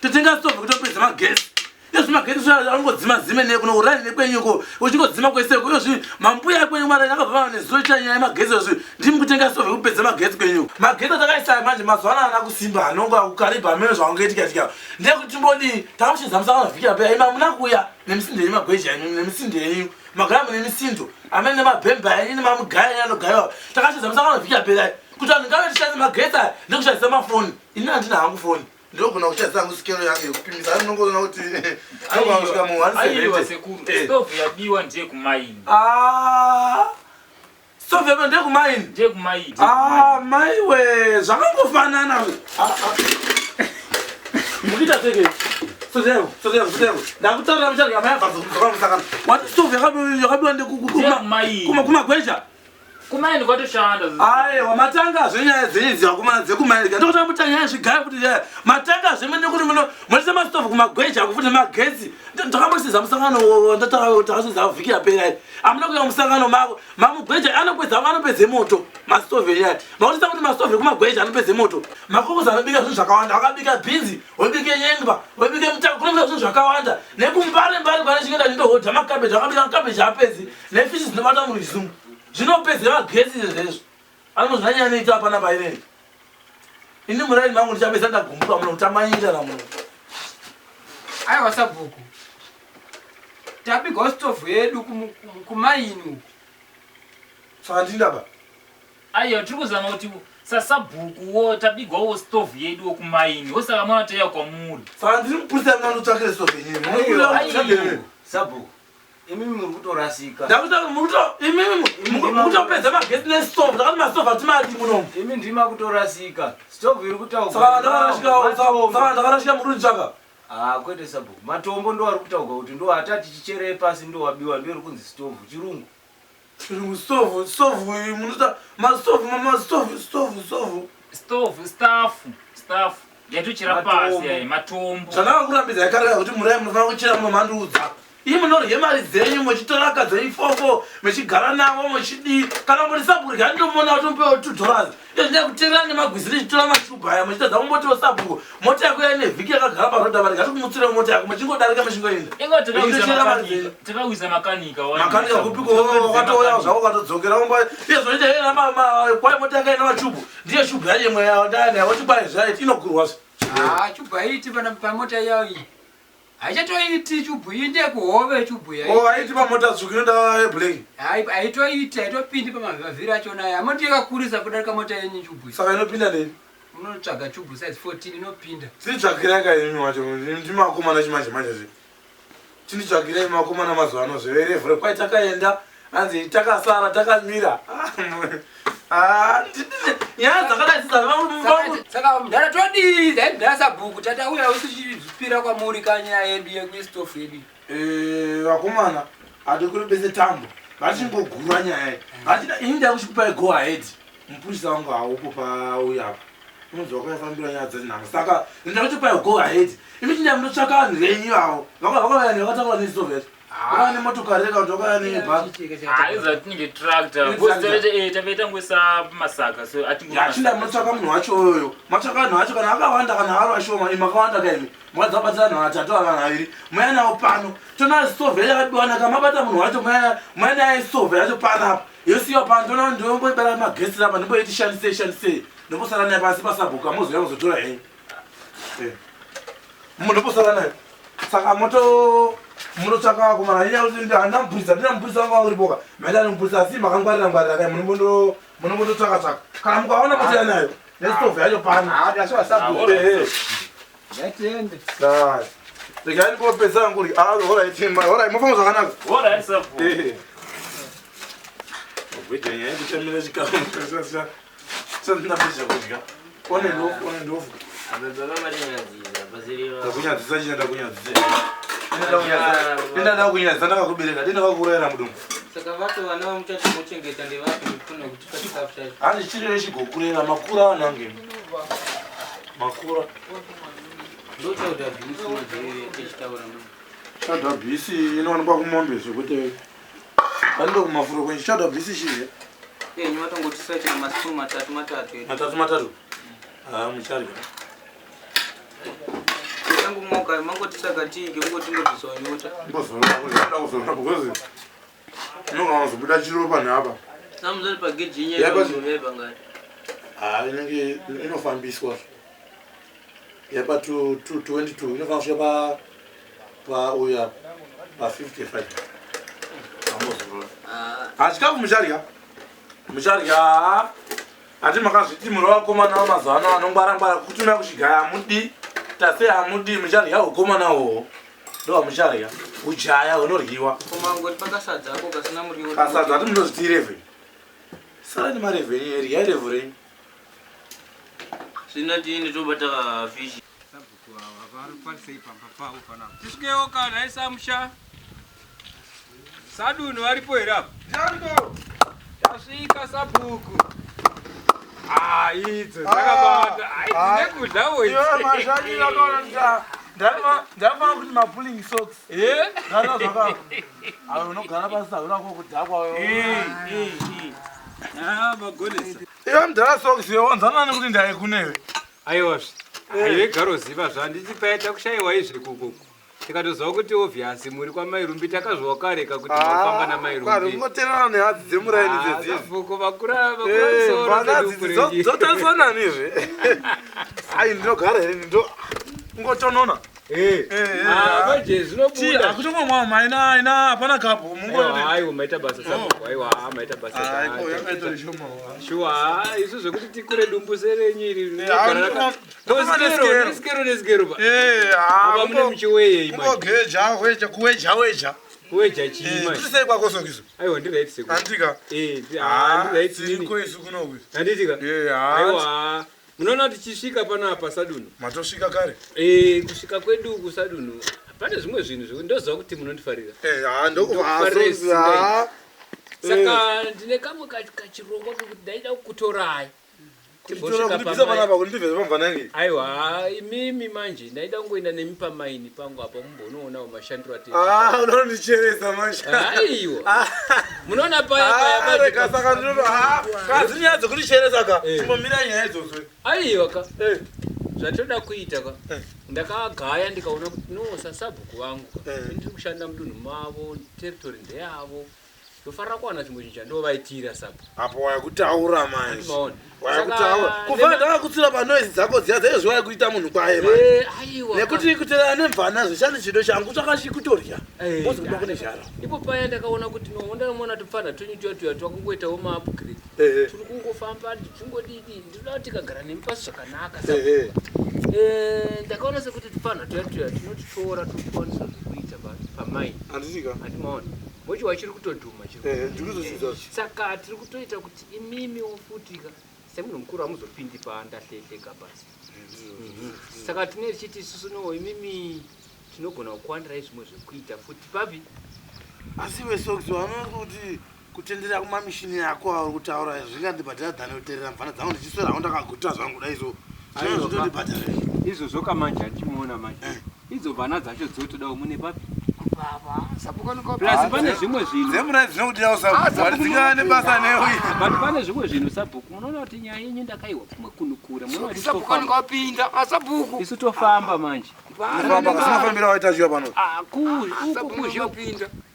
Totenga stovu kutopedza magetsi. Izvi magetsi zvo angodzima zime nekuno urani nekwenyuko uchingodzima kweseko izvi mambuya ekwenyu mara akabva nezuva chanyaya yemagetsi izvi ndimi kutenga stovu yekupedza magetsi kwenyu. Magetsi atakaisa manje mazuva ano haana kusimba anonga kukaribha amene zvaangoitika tika. Ndekuti timbodii takamuchiza musangano vhiki rapera imi hamuna kuuya nemisindo yenyu magweja enyu nemisindo yenyu magara mune misindo amene nemabhemba enyu nemamugaya enyu anogayiwa takachidza musangano vhiki yapera kuti vanhu ngave tishandise magetsi aya nekushandisa mafoni ini handina hangu foni ndinogona kushandisa hangu sikero yangu yekupimisa asi ndinongoona kuti anogona kusvika mu Aiwa 170 sekuru, stove yabiwa ndiye kumaini. Ah, stove yabiwa ndiye kumaini? Ndiye kumaini. Ah, maiwe zvakangofanana. Ah, ah. Mukuita seke. Sodero, sodero, sodero. Ndakutaurira muchadya mai abva kudzoka musangano. Wati stove yakabiwa ndikumagweja. Kumaini kwatoshanda. Aiwa matanga zvenyaya dzenyu dzakumana dzekumaini. Ndikuti ambuta nyaya zvigaya kuti nyaya. Matanga zvemene kuti muno munoisa mastovhu kumagweja kufuti magetsi. Ndakambosiza musangano takasiza vhiki yapera iyi. Hamuna kuuya musangano mako. Mamugweja anopedza anopedze moto mastovhu enyaya. Makuti kuti mastovhu ekumagweja anopedze moto. Makokoza anobika zvinhu zvakawanda. Akabika bhinzi, wobike nyengwa, wobike mutako, kunobika zvinhu zvakawanda. Nekumbare mbare kwane chingenda chindohodha makabeji, akabika makabeji apedzi. Nefishi dzinobata murwizi umu. Zvinopedzera magetsi izvezvo. Anozva nyaya inoitwa hapana painei. Ini muraini mangu ndichapedza ndagumbuka muno kutamanyira na muno. Aiwa sabhuku. Tabigwa stove yedu kumaini uku. Saka ndindaba. Aiwa tiri kuzama kuti sasabhuku wo tabigwawo stove yedu wokumaini wosaka mwana taiya kwamuri. Saka ndiri mupurisa munandotsvakire stove yenyu. Sabhuku. Imimi muri kutorasika. Ndakuti mukuto imimi mukutopedza magetsi nestove ndakati mastove atimadi munomu. Imi ndima kutorasika. Stove iri kutaurwa. Saka ndakarashika saka ndakarashika muri kunditsvaka. Ah kwete sabhuku. Matombo ndo ari kutaurwa kuti ndo atati chichere pasi ndo wabiwa ndo iri kunzi stove chirungu. Chirungu stove stove munoita mastove mastove stove stove. Stove staff staff yatochera pasi yayi matombo. Zvandakakurambidza yakareka kuti murai munofanira kuchera muno mandiudza. Imi munorye mari dzenyu muchitora akadzi enyu fofo muchigara navo muchidii kana muri sabhuku regai ndomona kuti mupewo $2 izvo ndinyakutengerana nemagwizi ndichitora mashubha aya muchitadza kumbotiwo sabhuku mota yako yaine vhiki yakagara paroad apa regai tikumutsire mota yako muchingodarika muchingoenda Inga Muchinochera mari dzenyu. takawisa makanika makanika kupiko wakatouya zvako ukatodzokera umba iye zvinoita yena kwai mota yakaina machubhu ndiye shubhu yacho imwe yandaya woti kwai zvaiti inogurwa zve Ah, chubhu haiti pana pamota iyayo iyi. Haichatoiti chubhu iyi ndeyekuhove chubhu iyi. Oh, haiti pamota tsvuku inoda yeblack. Haitoiti, haitopindi pamavhiri achona aya. Moti yakakurisa kudarika mota yenyu chubhu iyi. Saka inopinda nei? Munotsvaga chubhu size 14 inopinda. Titsvagirai ka imi wacho ndimakomana chimanje manje zve. Tinditsvagirai makomana mazuva ano zveverevhure kwai takaenda hanzi takasara takamira. Ah, nyaya dzakadai Saka mudhara todii? Dai mudhara sabhuku tatauya usichizvipira kwamuri kanyaya yedu yekuistofu yedu. Eh, vakomana hatikuribese tambo vachingogura nyaya iyi vachida ini ndakuchikupai go ahead mupurisa wangu haupo pauya apa unonzi wakafambira nyaya dzenhamo saka ndakuchipai go ahead imi chinda munotsvaka vanhu venyu ivavo vakauya vakatakura nestovhu yacho vakauya nemotokari reka kuti vakauya nebhasi Aiza tinenge tractor. Because tave tangoisa masaka so atingo. Yachinda munotsvaka munhu wacho uyoyo matsvaka vanhu vacho kana akawanda kana ari vashoma imi makawanda kaimi mukadzi wabatira vanhu vatatu ava vanhu vaviri muya nawo pano tona stove yacho yakabiwa naka mabata munhu wacho muya naye stove yacho panapa yosiyiwa pano tona ndomboibara magetsi apa ndimboiti shandisei shandisei ndombosara naye pasi pasabhuka mozouya kuzotora henyu mundombosara naye saka moto munotsvaka vakomana nyaya kuti handina mupurisa ndina mupurisa wanga uripoka maita nemupurisa asi makangwarira ngwarira kai munombondotsvaka tsvaka kana mukaona motaya nayo nestove yacho pano Ngatiende. Regai ndikopedza hangu uri. Ah, alright, alright, mofamba zvakanaka. Alright, sabhuku. Eh. Ogweja nyaya yekutamira chikafu. Sandina pesa kudya. One ndofu, one ndofu. Ndakunyadzisa chii ndakunyadzisa. Enda ndakunyadzisa ndakakubereka, denda ndakakuurayira mudumbu. Saka vacho vana vamuchati mochengeta ndevapi mufuna kutipa chikafu chacho? Hanzi chiri chigokurera makura anange. Makura. Ndochauda bhisi majairi echitaura manje. Chauda bhisi inowanikwa kumombe zvekuti vanoenda kumafuro kwenyu. Chauda bhisi chii? Enyu vatongotisa chero masipunu matatu matatu. Matatu matatu. Ah, mucharya. Tangu moka mangotisa katii kekungoti ngobvisawo nyota. Mbozorora kuzoda kuzorora because inogona kuzobuda chiro panapa. Samuzori pageji Yeah, inyaya but- yebva ngari. Ah, inenge inofambiswa. Yapa 222 inofanira kusvika pa pa uya pa 55. Ambozorora. Ah, chikafu mucharya. Mucharya. Ati makazviti muri vakomana vamazuva ano vanongwara ngwara kutumira kuchigaya hamudi tase hamudi mucharya ukomana uho ndo mucharya ujaya hunoryiwa Kumangoti pakasadza ako kasina muriwo. kasadza ati munozviti 11 sara nemarevheni eryai revhu renyu Zvino tiende tobata fishi. Sabhuku ava variparisei pamba pavo panapa. Tisvikewo kana isamusha. Sadunhu varipo here apa? Tasvika sabhuku. Ah, idzo dzakabata. Ai dzine kudyawo idzi. Iwe mashandi akaona ndafana kuti mapulling socks. Eh? Ndana zvaka. Ayo unogara pasi hauna kudhakwa. Ah, magonesa. Iwe mudhara socks iwe wanzana nekuti ndaikunewe. Aiwazve. Aiwe garoziva zvandichipaita kushayiwa izvi kukuku. Tikatoziva kuti obvious muri kwamai Rumbi, takazviwa kare kakuti mafamba namai Kwari Rumbi. kungotererana nehadzi dzemuraini Ah, dzedzi. sabhuku vakura vakura musoro sedumbu renyu. Dzotariswa nanizve? Ai, ndinogara here ndo kungotonona. Ah, manje zvinobuda. Akutomwa maina aina hapana kapu mungo. Aiwa, maita basa sabhuku, aiwa, maita basa. Ai, ko yakaita shoma. Shuwa, isu zvekuti tikure dumbu serenyu iri. Ah, ndokuma nesikero. Nesikero nesikero pa. Eh, ah, Apa mune muchiweyei manje. Kungogeja, weja, kuweja, weja. Kuweja chii manje? Kuri sei kwako Sokiso? Aiwa, ndi right sekuru. Andika. Eh, ah, ndi right nini. Tiriko isu kunoku. Handitika? Eh, ah. Aiwa. Munoona kuti tichisvika panapa Sadunhu. Matosvika kare. Eh, kusvika kwedu uku Sadunhu pane zvimwe zvinhu zvekuti ndoziva kuti munondifarira. Eh, ah, ndoku ah, Ndokufarira Sokiso, ah. Saka ndine kamwe kachirongwa kekuti ndaida kukutorai. Kutitora kundibvisa panapa kundibvisa pamvanangi. Aiwa, imimi manje ndaida kungoenda nemi pamaini pangu apa mumbonoonawo mashandiro ati. Ah, unondicheresa manje. Aiwa. Munoona paya paya Ah, rega saka ndinoto ah, kazi nyaya dzekuticheresa ka. Timbomira nyaya idzodzo. Aiwa ka. Zvatoda kuita ka. Ndakagaya ndikaona kuti no sasabhuku vangu ka. Ndiri kushanda mudunhu mavo, territory ndeyavo. Ndofanira kuwana chimwe chinhu chandovaitira sabhuku. Apo wayakutaura manje. Maona. Wayakutaura. Kuva ndakakutsira panoise dzako dziya dzaizvi wayakuita munhu kwaye manje. Eh, aiwa. Nekuti kuterera nemvana zvishandi chido changu chakachikutorya. Eh, Mozi kuba kune zhara. Ipo paya ndakaona kuti no ndanoona tupfana twenyu tuya tuya twakungoitawo maupgrade. Turi kungofamba tichingodidi ndinoda kuti tikagara nemi pasi zvakanaka. Eh, Eh, ndakaona sekuti tupfana tuya tuya tinotitora tokuwanisa zvekuita pamaini. Handitika. Handimaona. Mochiwa chiri kutodhuma chiri. Eh, ndiri kutozviziva. Saka tiri kutoita kuti imimiwo futika semunhu mukuru hamuzopindi pandahlehlega basi. Saka tine tichiti isusu no imimi tinogona kukuwandirai zvimwe zvekuita futi papi. Asi weSokisi vanoona kuti kutendera kumamishini ako auri kutaura zvingandibhadhara dhani kuterera mvana dzangu ndichiswera hangu ndakaguta zvangu dai so. Aiwa, Zvinondibhadhara. Izvozvo kamanje handichimuona manje. Idzo mvana dzacho dzotodawo mune papi. Plus pane zvimwe zvinhu. Dzemura dzinokudirawo sabhuku. Wari nebasa newe. But pane zvimwe zvinhu sabhuku munoona kuti nyaya yenyu ndakaiwa kumwe kunukura. Munoona kuti Sabhuku tofamba. angapinda asabhuku. Isu tofamba manje. Kufamba kasinafambira waita chiwa pano. Ah, uku kuzhiwa.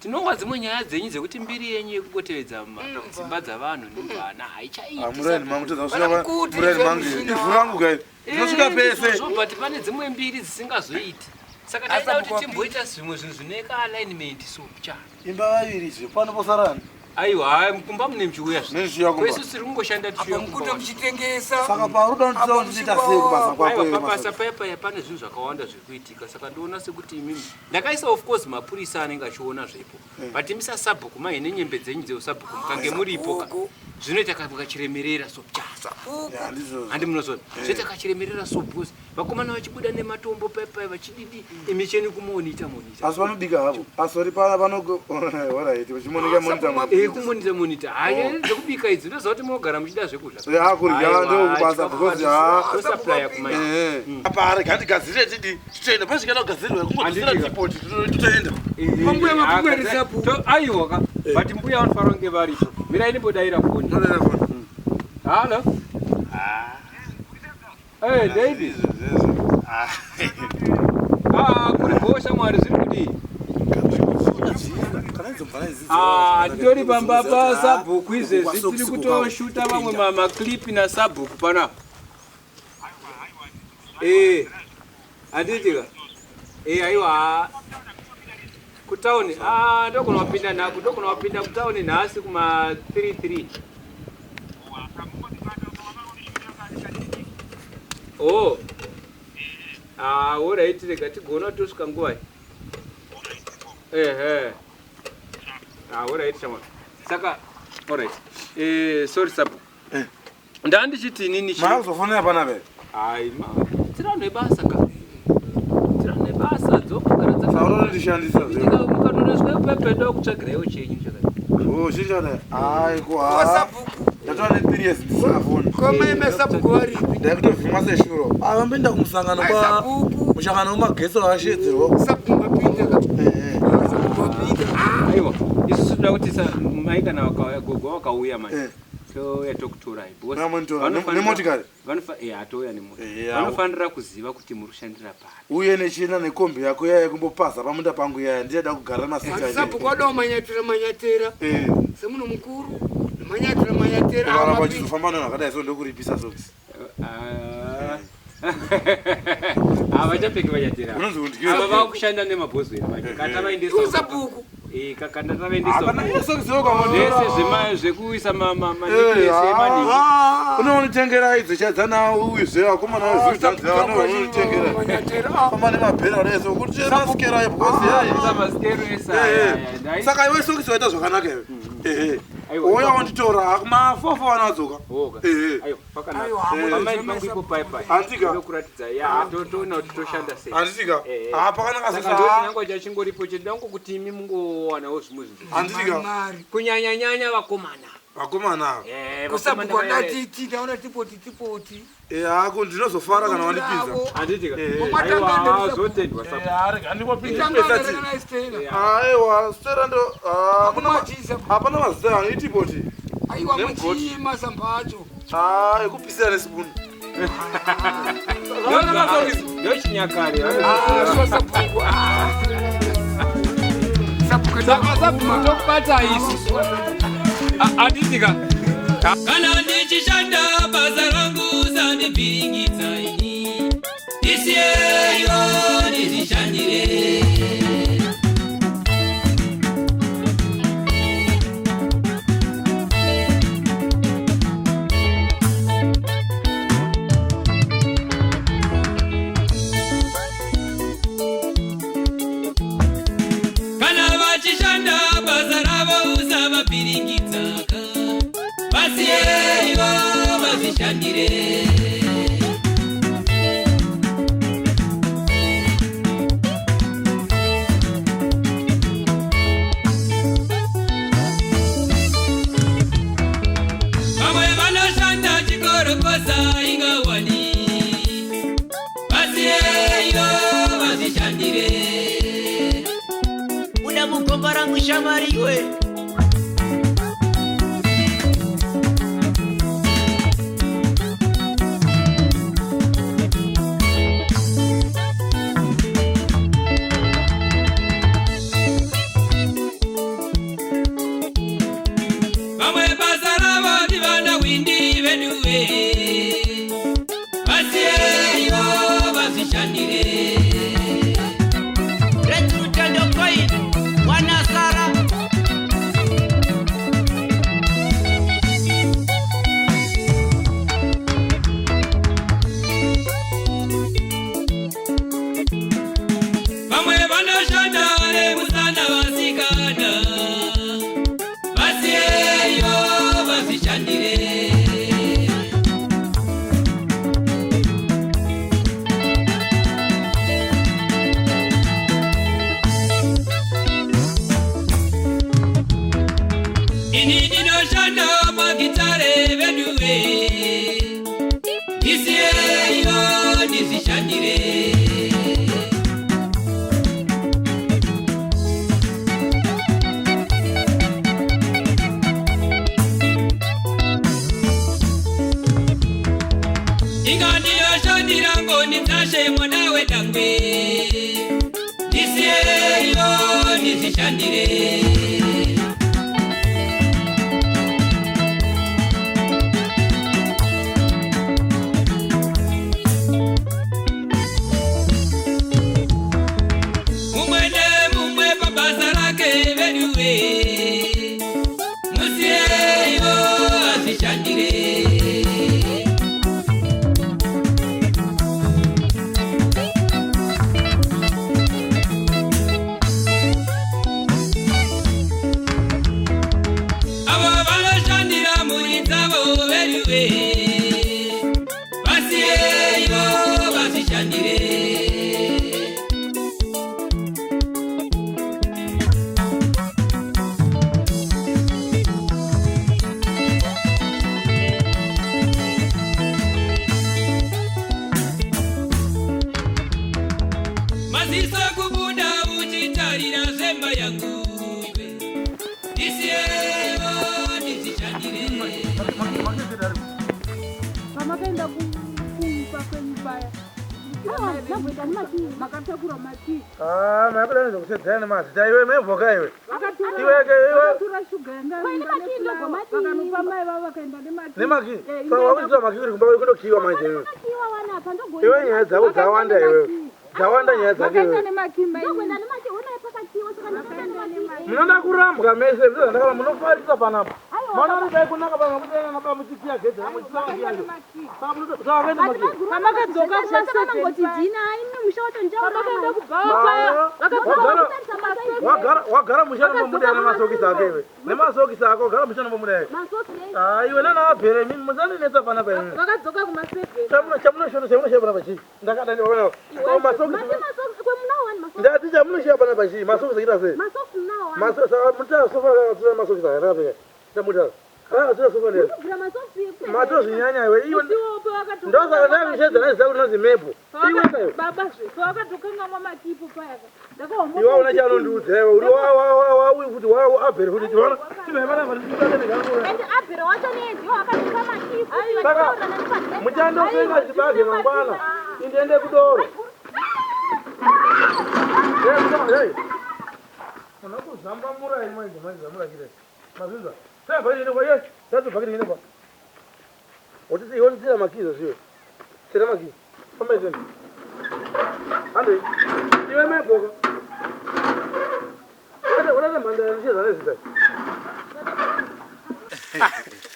Tinongwa dzimwe nyaya dzenyu dzekuti mbiri yenyu yekungotevedza dzimba dzavanhu nemvana haichaiti. Ah, muraini mangu todza kusvika muraini mangu. Ivhu rangu guys. Ndinosvika pese. Izvozvo, but pane dzimwe mbiri dzisingazoiti. Saka taida kuti timboita zvimwe zvinhu zvine kaalignment so cha. Imba vaviri zve pano posarani. Aiwa, hayi, kumba mune muchiuya zve. Nechiuya kumba. Kwesu tiri kungoshanda tichiuya kumba. Mukuto muchitengesa. Saka pauri unoda kuti ndiita sei kubasa kwako Aiwa, iwe pabasa Masoko? paya paya pane zvinhu zvakawanda zviri kuitika saka ndoona sekuti imimi ndakaisa of course mapurisa anenge achiona zvepo but imisa sabhuku maine nyembe dzenyu dzeusabhuku mukange muripo ka zvinoita kachiremerera so cha handi munozona zvinoita kachiremerera so because vakomana vachibuda nematombo paya paya vachididi imi cheni kumonita monita Asi vanobika havo. Asori pana pano alright uchimoneka monitor monitor. Eh, kumonita monita hayi dzekubika idzi ndoziva kuti munogara muchida zvekudya Ya kurya ndokubasa because ya. tosuplya kumai Eh. Apa rega ndigadzirire tidi. Titoenda pasvikana kugadzirwa kungodzira tipoti totoenda. Pambuya mapungwe resapu. Aiwa ka but mbuya vanofanira kunge varipo mirai ndimbodaira foni halo. Hey, David. Ah, kuri bhosha mwari zviri kudii? Ah, titori pamba pasabhuku izvezvi tiri kutoshuta vamwe maklipi nasabhuku panapa. Eh, handitika? Eh, aiwa. Kutauni, ah, ndogona wapinda naku, ndogona wapinda kutauni nhasi kuma 33. Oh. Ah, alright, rega tigona tosvika nguvai. Ehe. Ah, alright, shamwari. Saka, alright. Eh, sorry sabu. Ndandichiti inini chi. Makuzofonera panapa. Ai, ma. Tiri nebasa ka. Tiri nebasa dzokugara dzaka. Saurondishandisa zve. Mukatoneswa pepe ndokutsvagiraiwo chenyu chakati. Oh, chichana. Ai ko ha. Ndatova ne 3 years ndisina foni. Kwamaime sabhuku varipi? Ndakutovhimwa seshuro. Ah, vamboenda kumusangano kwa mushangano wemagetsi washedzerwa. Sabhuku mapinda ka. Aiwa, isusu tinoda kuti mai kana gogo vakauya manje. Touya tokutorai. Because Mama nditora, vanofanira- nemotikari? Eh, atouya nemota. Eh, Vanofanira kuziva kuti muri kushandira papi. Uye nechina nekombi yako yaya kumbopaza pamunda pangu yaya ndichada kugara masita. Sabhuku wadawo manyatira manyatira. Eh. Semunhu mukuru manyatira manyatira. Ukaramba uchizofamba nevanhu vakadai so ndokuripisa sokisi. Havachapfeki vanyatira. Unonzi undyire. Ava vakushanda nemabhozho ere manje. Kata vaendesa. Sabhuku. Eh, kakanda tavaendesa. Hapana iye sokisi yokamutora. Zvese zvekuisa Eh, manecklace emanhingi. Unonitengera idzo chadzana uyuzve vakomana vezviudzanzira famba nemabhera adai so kuti masikero ayo because yayi. Masikero ese Eh, aya, eh. ndai- Saka iwe sokisi waita zvakanaka iwe. Ehe. Aiwa, Ouya wanditora kumafofo vanadzoka. Ehe. Aiwa, pakanaka. Eh. Pamaini pangu ipo pai pai. Handika. Ndokuratidza ya totoona kuti toshanda sei. Handitika. Eh, eh. Ah, pakanaka Saka sasa. ndo chinangwa chachingoripo chedu dango kuti imi mungowanawo zvimwe zvinhu. Handitika. Kunyanya nyanya vakomana. Vakomana. Eh, Kusabhuku vakomana vaya- wadatiti ndaona tipoti tipoti. Eh, hako ndinozofara kana wandipinza. Handitika. Eh. Aiwa, zotendwa Eh, arega andipopinda. Aiwa, Aiwa, stera ndo ah, hapana mazita ano itipoti. Aiwa Nemugoti. muchii masamba acho. Ah, ekupisira nesipunu. Ndochinyakare. Saka sabhuku tokubata isu. Handitika. Kana ndichishanda basa rangu sandibhiringidza ini, ndisiyeyo ndizvishandire. Kana vachishanda basa ravo usavabhiringidzaka, vasiyeyo vazvishandire. Vamwe vanoshanda chikorokoza ingawani, vasiyeyo vazvishandire. Buda mugomba rangu shamwari iwe. Vamwe basa ravo ndivana windi veduwe, vasiyeyo vazvishandire. Rechirutendo coin wanasara. Vamwe vanoshanda nemusana vasikana, vasiyeyo vazvishandire. Ini ndinoshanda magitare veduwe, ndisiyeyo ndizvishandire. Inga ndinoshandira ngoni dzashe mwana wedangwe, ndisiyeyo ndizvishandire. Mumwe nemumwe pabasa rake veduwe, musiyeyo azvishandire. Avo vanoshandira mhuri dzavo veduwe, vasiyeyo vazvishandire. Maziso kubuda uchitarira zvemba yangu iwe, ndisiyeyo ndizvishandire. Pamakaenda kumba kwenyu paya makatakura makii. Ah, makuda nezvekusedzana nemazita iwe mevhoka iwe. Iwe ke iwe. Vakatora shuga yangavakanopa mai vavo vakaenda nemakii. Nemakii? Saka wakuita makii uri kumba kundokiwa manje iwe. Iwe nyaya dzako dzawanda iwe. Dzawanda nyaya dzako iwe. Munoda kurambwa mese ndakala munofarisa panapa. Maona kuti dai kunaka pamwe kuti nana baba muchikiya gedhe muchikiya yacho. Saka munoda saka vakaenda makii. Pamakadzoka Ngoti dzina imi musha wacho Pamakaenda kubhawa paya Wagara wagara musha nomuda nemasokisi ake iwe. Nemasokisi ako gara musha nomuda iwe. Ah, iwe nana abhere mimi musandinetsa panapa iwe. Vakadzoka kuma 7. Chamuno chamuno shono chamuno shaya panapa chii? Ndakada ndiona. Ko masokisi. Ndati chamuno shaya panapa chii? Masokisi akita sei? Masokisi mutara sofa akatsura masokisi aka ndakapfeka. Ndamutara. Akatsura sofa ndiyani? Matozvinyanya iwe. Iwe ndosaka ndakushedza nezita kuti unonzi mepo. Iwe iwe. Baba zve pavakatokangamwa makipo paya Iwe una chaanondiudza iwe. Uri wa wa wa wa uyu kuti wa abhere kuti tiona. Ende abhero wacho neye ndiwo akatuka makii Saka muchandotenga chibage mangwana. Indiende kudoro. Hey, hey. Unokuzamba murai manje manje zamurakire. Mazvinzwa. Saka bhakiti ine kwa yes. Tato bhakiti ine kwa. Otisi iwe tsira makizo zviwe. Tsira makizo. Famba izvi. Ande. Iwe meboka. Ora ora manda ndicheza nezita.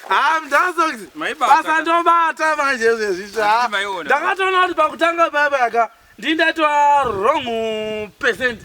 Ah, mdazox. Basa ndobata manje izvezvi. Ah, Ndakatoona kuti pakutanga baba yaka ndindatwa wrong percent.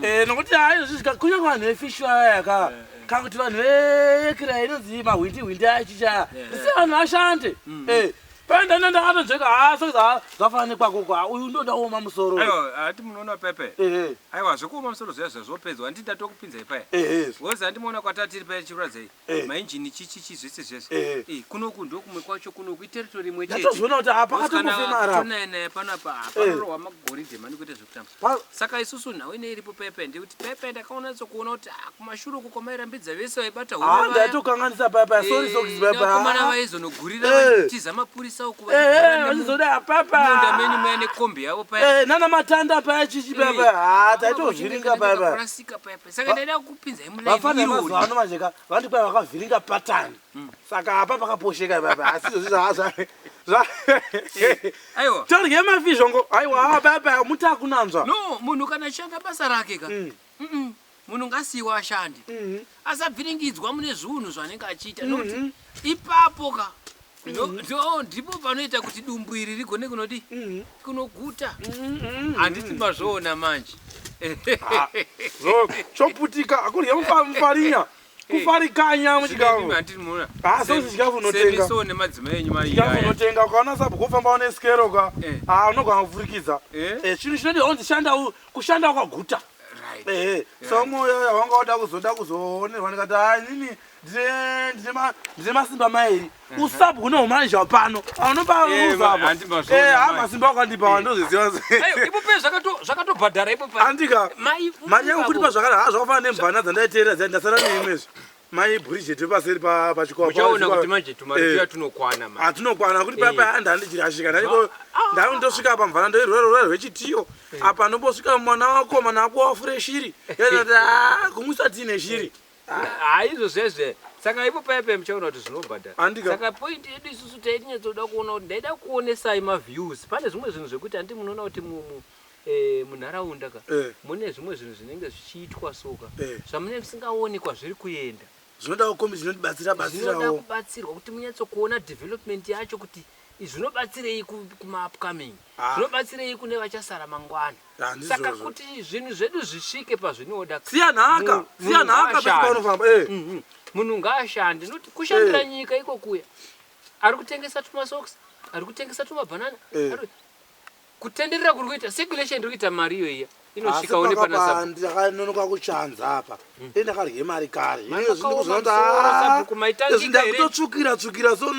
Eh, nokuti hayi izvi kunyange vanhu vefish vaya yaka kana kuti vanhu vekira inonzi mahwindi hwindi achicha. Si vanhu vashande. Eh, paenda ndakatonzveka ha so zvafanana nekwako kwa uyu ndoda kuoma musoro. Aiwa, hati munoona pepe. Ehe. Aiwa, zvekuoma musoro zviya zvazvopedzwa handiti ndatokupinzai paya. Ehe. Wozi handimuona kwatatiri paya chikuradzai. Eh. Mainjini chichi chi zvese zvese. Eh. Eh, kunoku ndokumwe kwacho kunoku iterritory imwe chete. Ndatozoona kuti apa pakatongofema ara. Tonaya panapa panorohwa magoridhe mani kuita zvekutamba. Saka isusu nhau ine iripo pepe ndekuti pepe ndakaona sokuona kuti ah, kumashure uko kwamairambidza vese vaibata Ah, ndatokanganisa paya paya. Sorry socks paya paya. Vakomana vaizonogurira Eh. vachitiza mapurisa uku Eh, eh, vachizoda papa. munda menyu muya nekombi yavo paya. Eh, nana matanda paya chichi paya paya. Ah, taitozviringa paya paya. Kurasika paya paya. Saka ndaida kukupinzai mulaini Vafana irori. vemazuva ano manje ka vanoti kwai vakavhiringa patani. Saka apa pakaposheka paya paya. Asi izvozvi zva zva. Aiwa. Torye mafizhongo. Aiwa paya paya mutakunanzva. No, munhu kana achishanda basa rake ka. Mm-mm. Munhu ngasiyiwe ashande. Asabviringidzwa mune zvinhu zvaanenge achiita nokuti ipapo ka ndipo panoita kuti dumbu iri rigone kunodi kunoguta. Handiti mazvoona manje. Choputika akurya mufarinya. Kufarikanya muchikafu. Handiti munoona. Ah, so chikafu unotenga. Semiso nemadzimai enyu mari Chikafu iyaya. unotenga ukaona sabhuku kufamba une skero ka. Ah, unogona kupfurikidza. Eh, chinhu chinodiwa kunzi shanda kushanda wakaguta. Ehe, so moyo wanga wada kuzoda kuzoonerwa ndikati ah inini ndine ndine ma ndine masimba mairi. Usabhuku nehumanizha pano. Anopa Eh, ruza apa. handi mazvoona Eh, ah manje. masimba wakandipa wandoziziva. Aiwa, ipo pe zvakatobhadhara ipo pa. Andika. Mai Mari yangu kuti pazvakada ha zvakafanana nemvana dzandaiteerera dziya ndasara neimwezvi. Mai Bridget wepaseri pachikoro. Muchaona kuti manje tumari tuya tunokwana manje. Hatinokwana kuti paya paya ndandichirashika ndaiko ndandosvika apa mvana ndoirwara rwechitiyo apa ndombosvika mwana wako mwana wako wafure shiri Ndati, "Ah, kumwisa tii neshiri haizvo zvezve saka ipo paya paya muchaona kuti zvinobhadhara Andika. saka point yedu isusu taitinyatsoda kuona kuti ndaida kuonesai maviews pane zvimwe zvinhu zvekuti handi munoona kuti munharaunda ka mune zvimwe zvinhu zvinenge zvichiitwa soka zvamunenge musingaoni kwazviri kuenda Zvinoda kombi zvinotibatsira zvinoda batsirawo. kubatsirwa kuti munyatsokuona development yacho kuti zvinobatsirei kuma-upcoming Ah. zvinobatsirei kune vachasara mangwana Ah, ndizvozvo. saka kuti zvinhu zvedu zvisvike pazvinoda Siya nhaka, siya munhu nhaka pese ngaashande. paunofamba, eh. Mhm. munhu ngaashande noti kushandira Eh. nyika iko kuya ari kutengesa tumasocks ari kutengesa tumabhanana Eh. kutenderera kuri kuita circulation iri kuita mari iyo iya Asi inosvika une pana pakapa sabhuku ndakanonoka kuchanza apa dei ndakarye mari kare Makaoma musoro, sabhuku, maitangika izvi here? ndakutotsvukira tsvukira so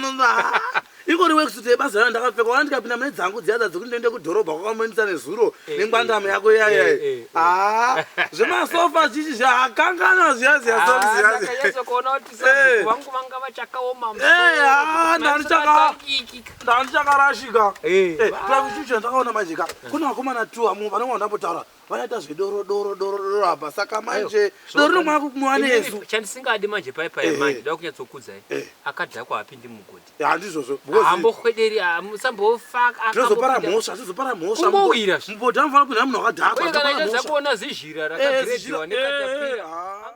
Ingori worksuit yebasa rayo ndakapfeka wana ndikapinda mune dzangu dziya dzekuti ndiende kudhorobha kwakamonisa nezuro nengwandamo yako iya iya. Ah, zvemasofa chichi zvakangana zviya zviya socks zviya. Ndakanyatsokuona kuti sabhuku vangu vanga vachakaoma Eh, ah, ndandichakarashika. Tirakuchucha ndakaona manje ka. Kuna vakomana tu amu vanenge vandambotaura vanoita zvedoro doro doro doro apa saka manje doro rinomwa kumwa nesu. Chandisingadi manje pai pai manje ndoda kunyatsokudzai. Akadhakwa hapindi mugodhi. Handizvozvo. Hambohwederi musambofa Tinozopara mhosva, tinozopara mhosva. Kungowira. Mugodhi anofanira kupinda munhu akadhakwa. Uye kana tinopara achadza mhosva. kuona zizhira Eh, zizhira, rakagredhiwa nekatapira. eh, ah.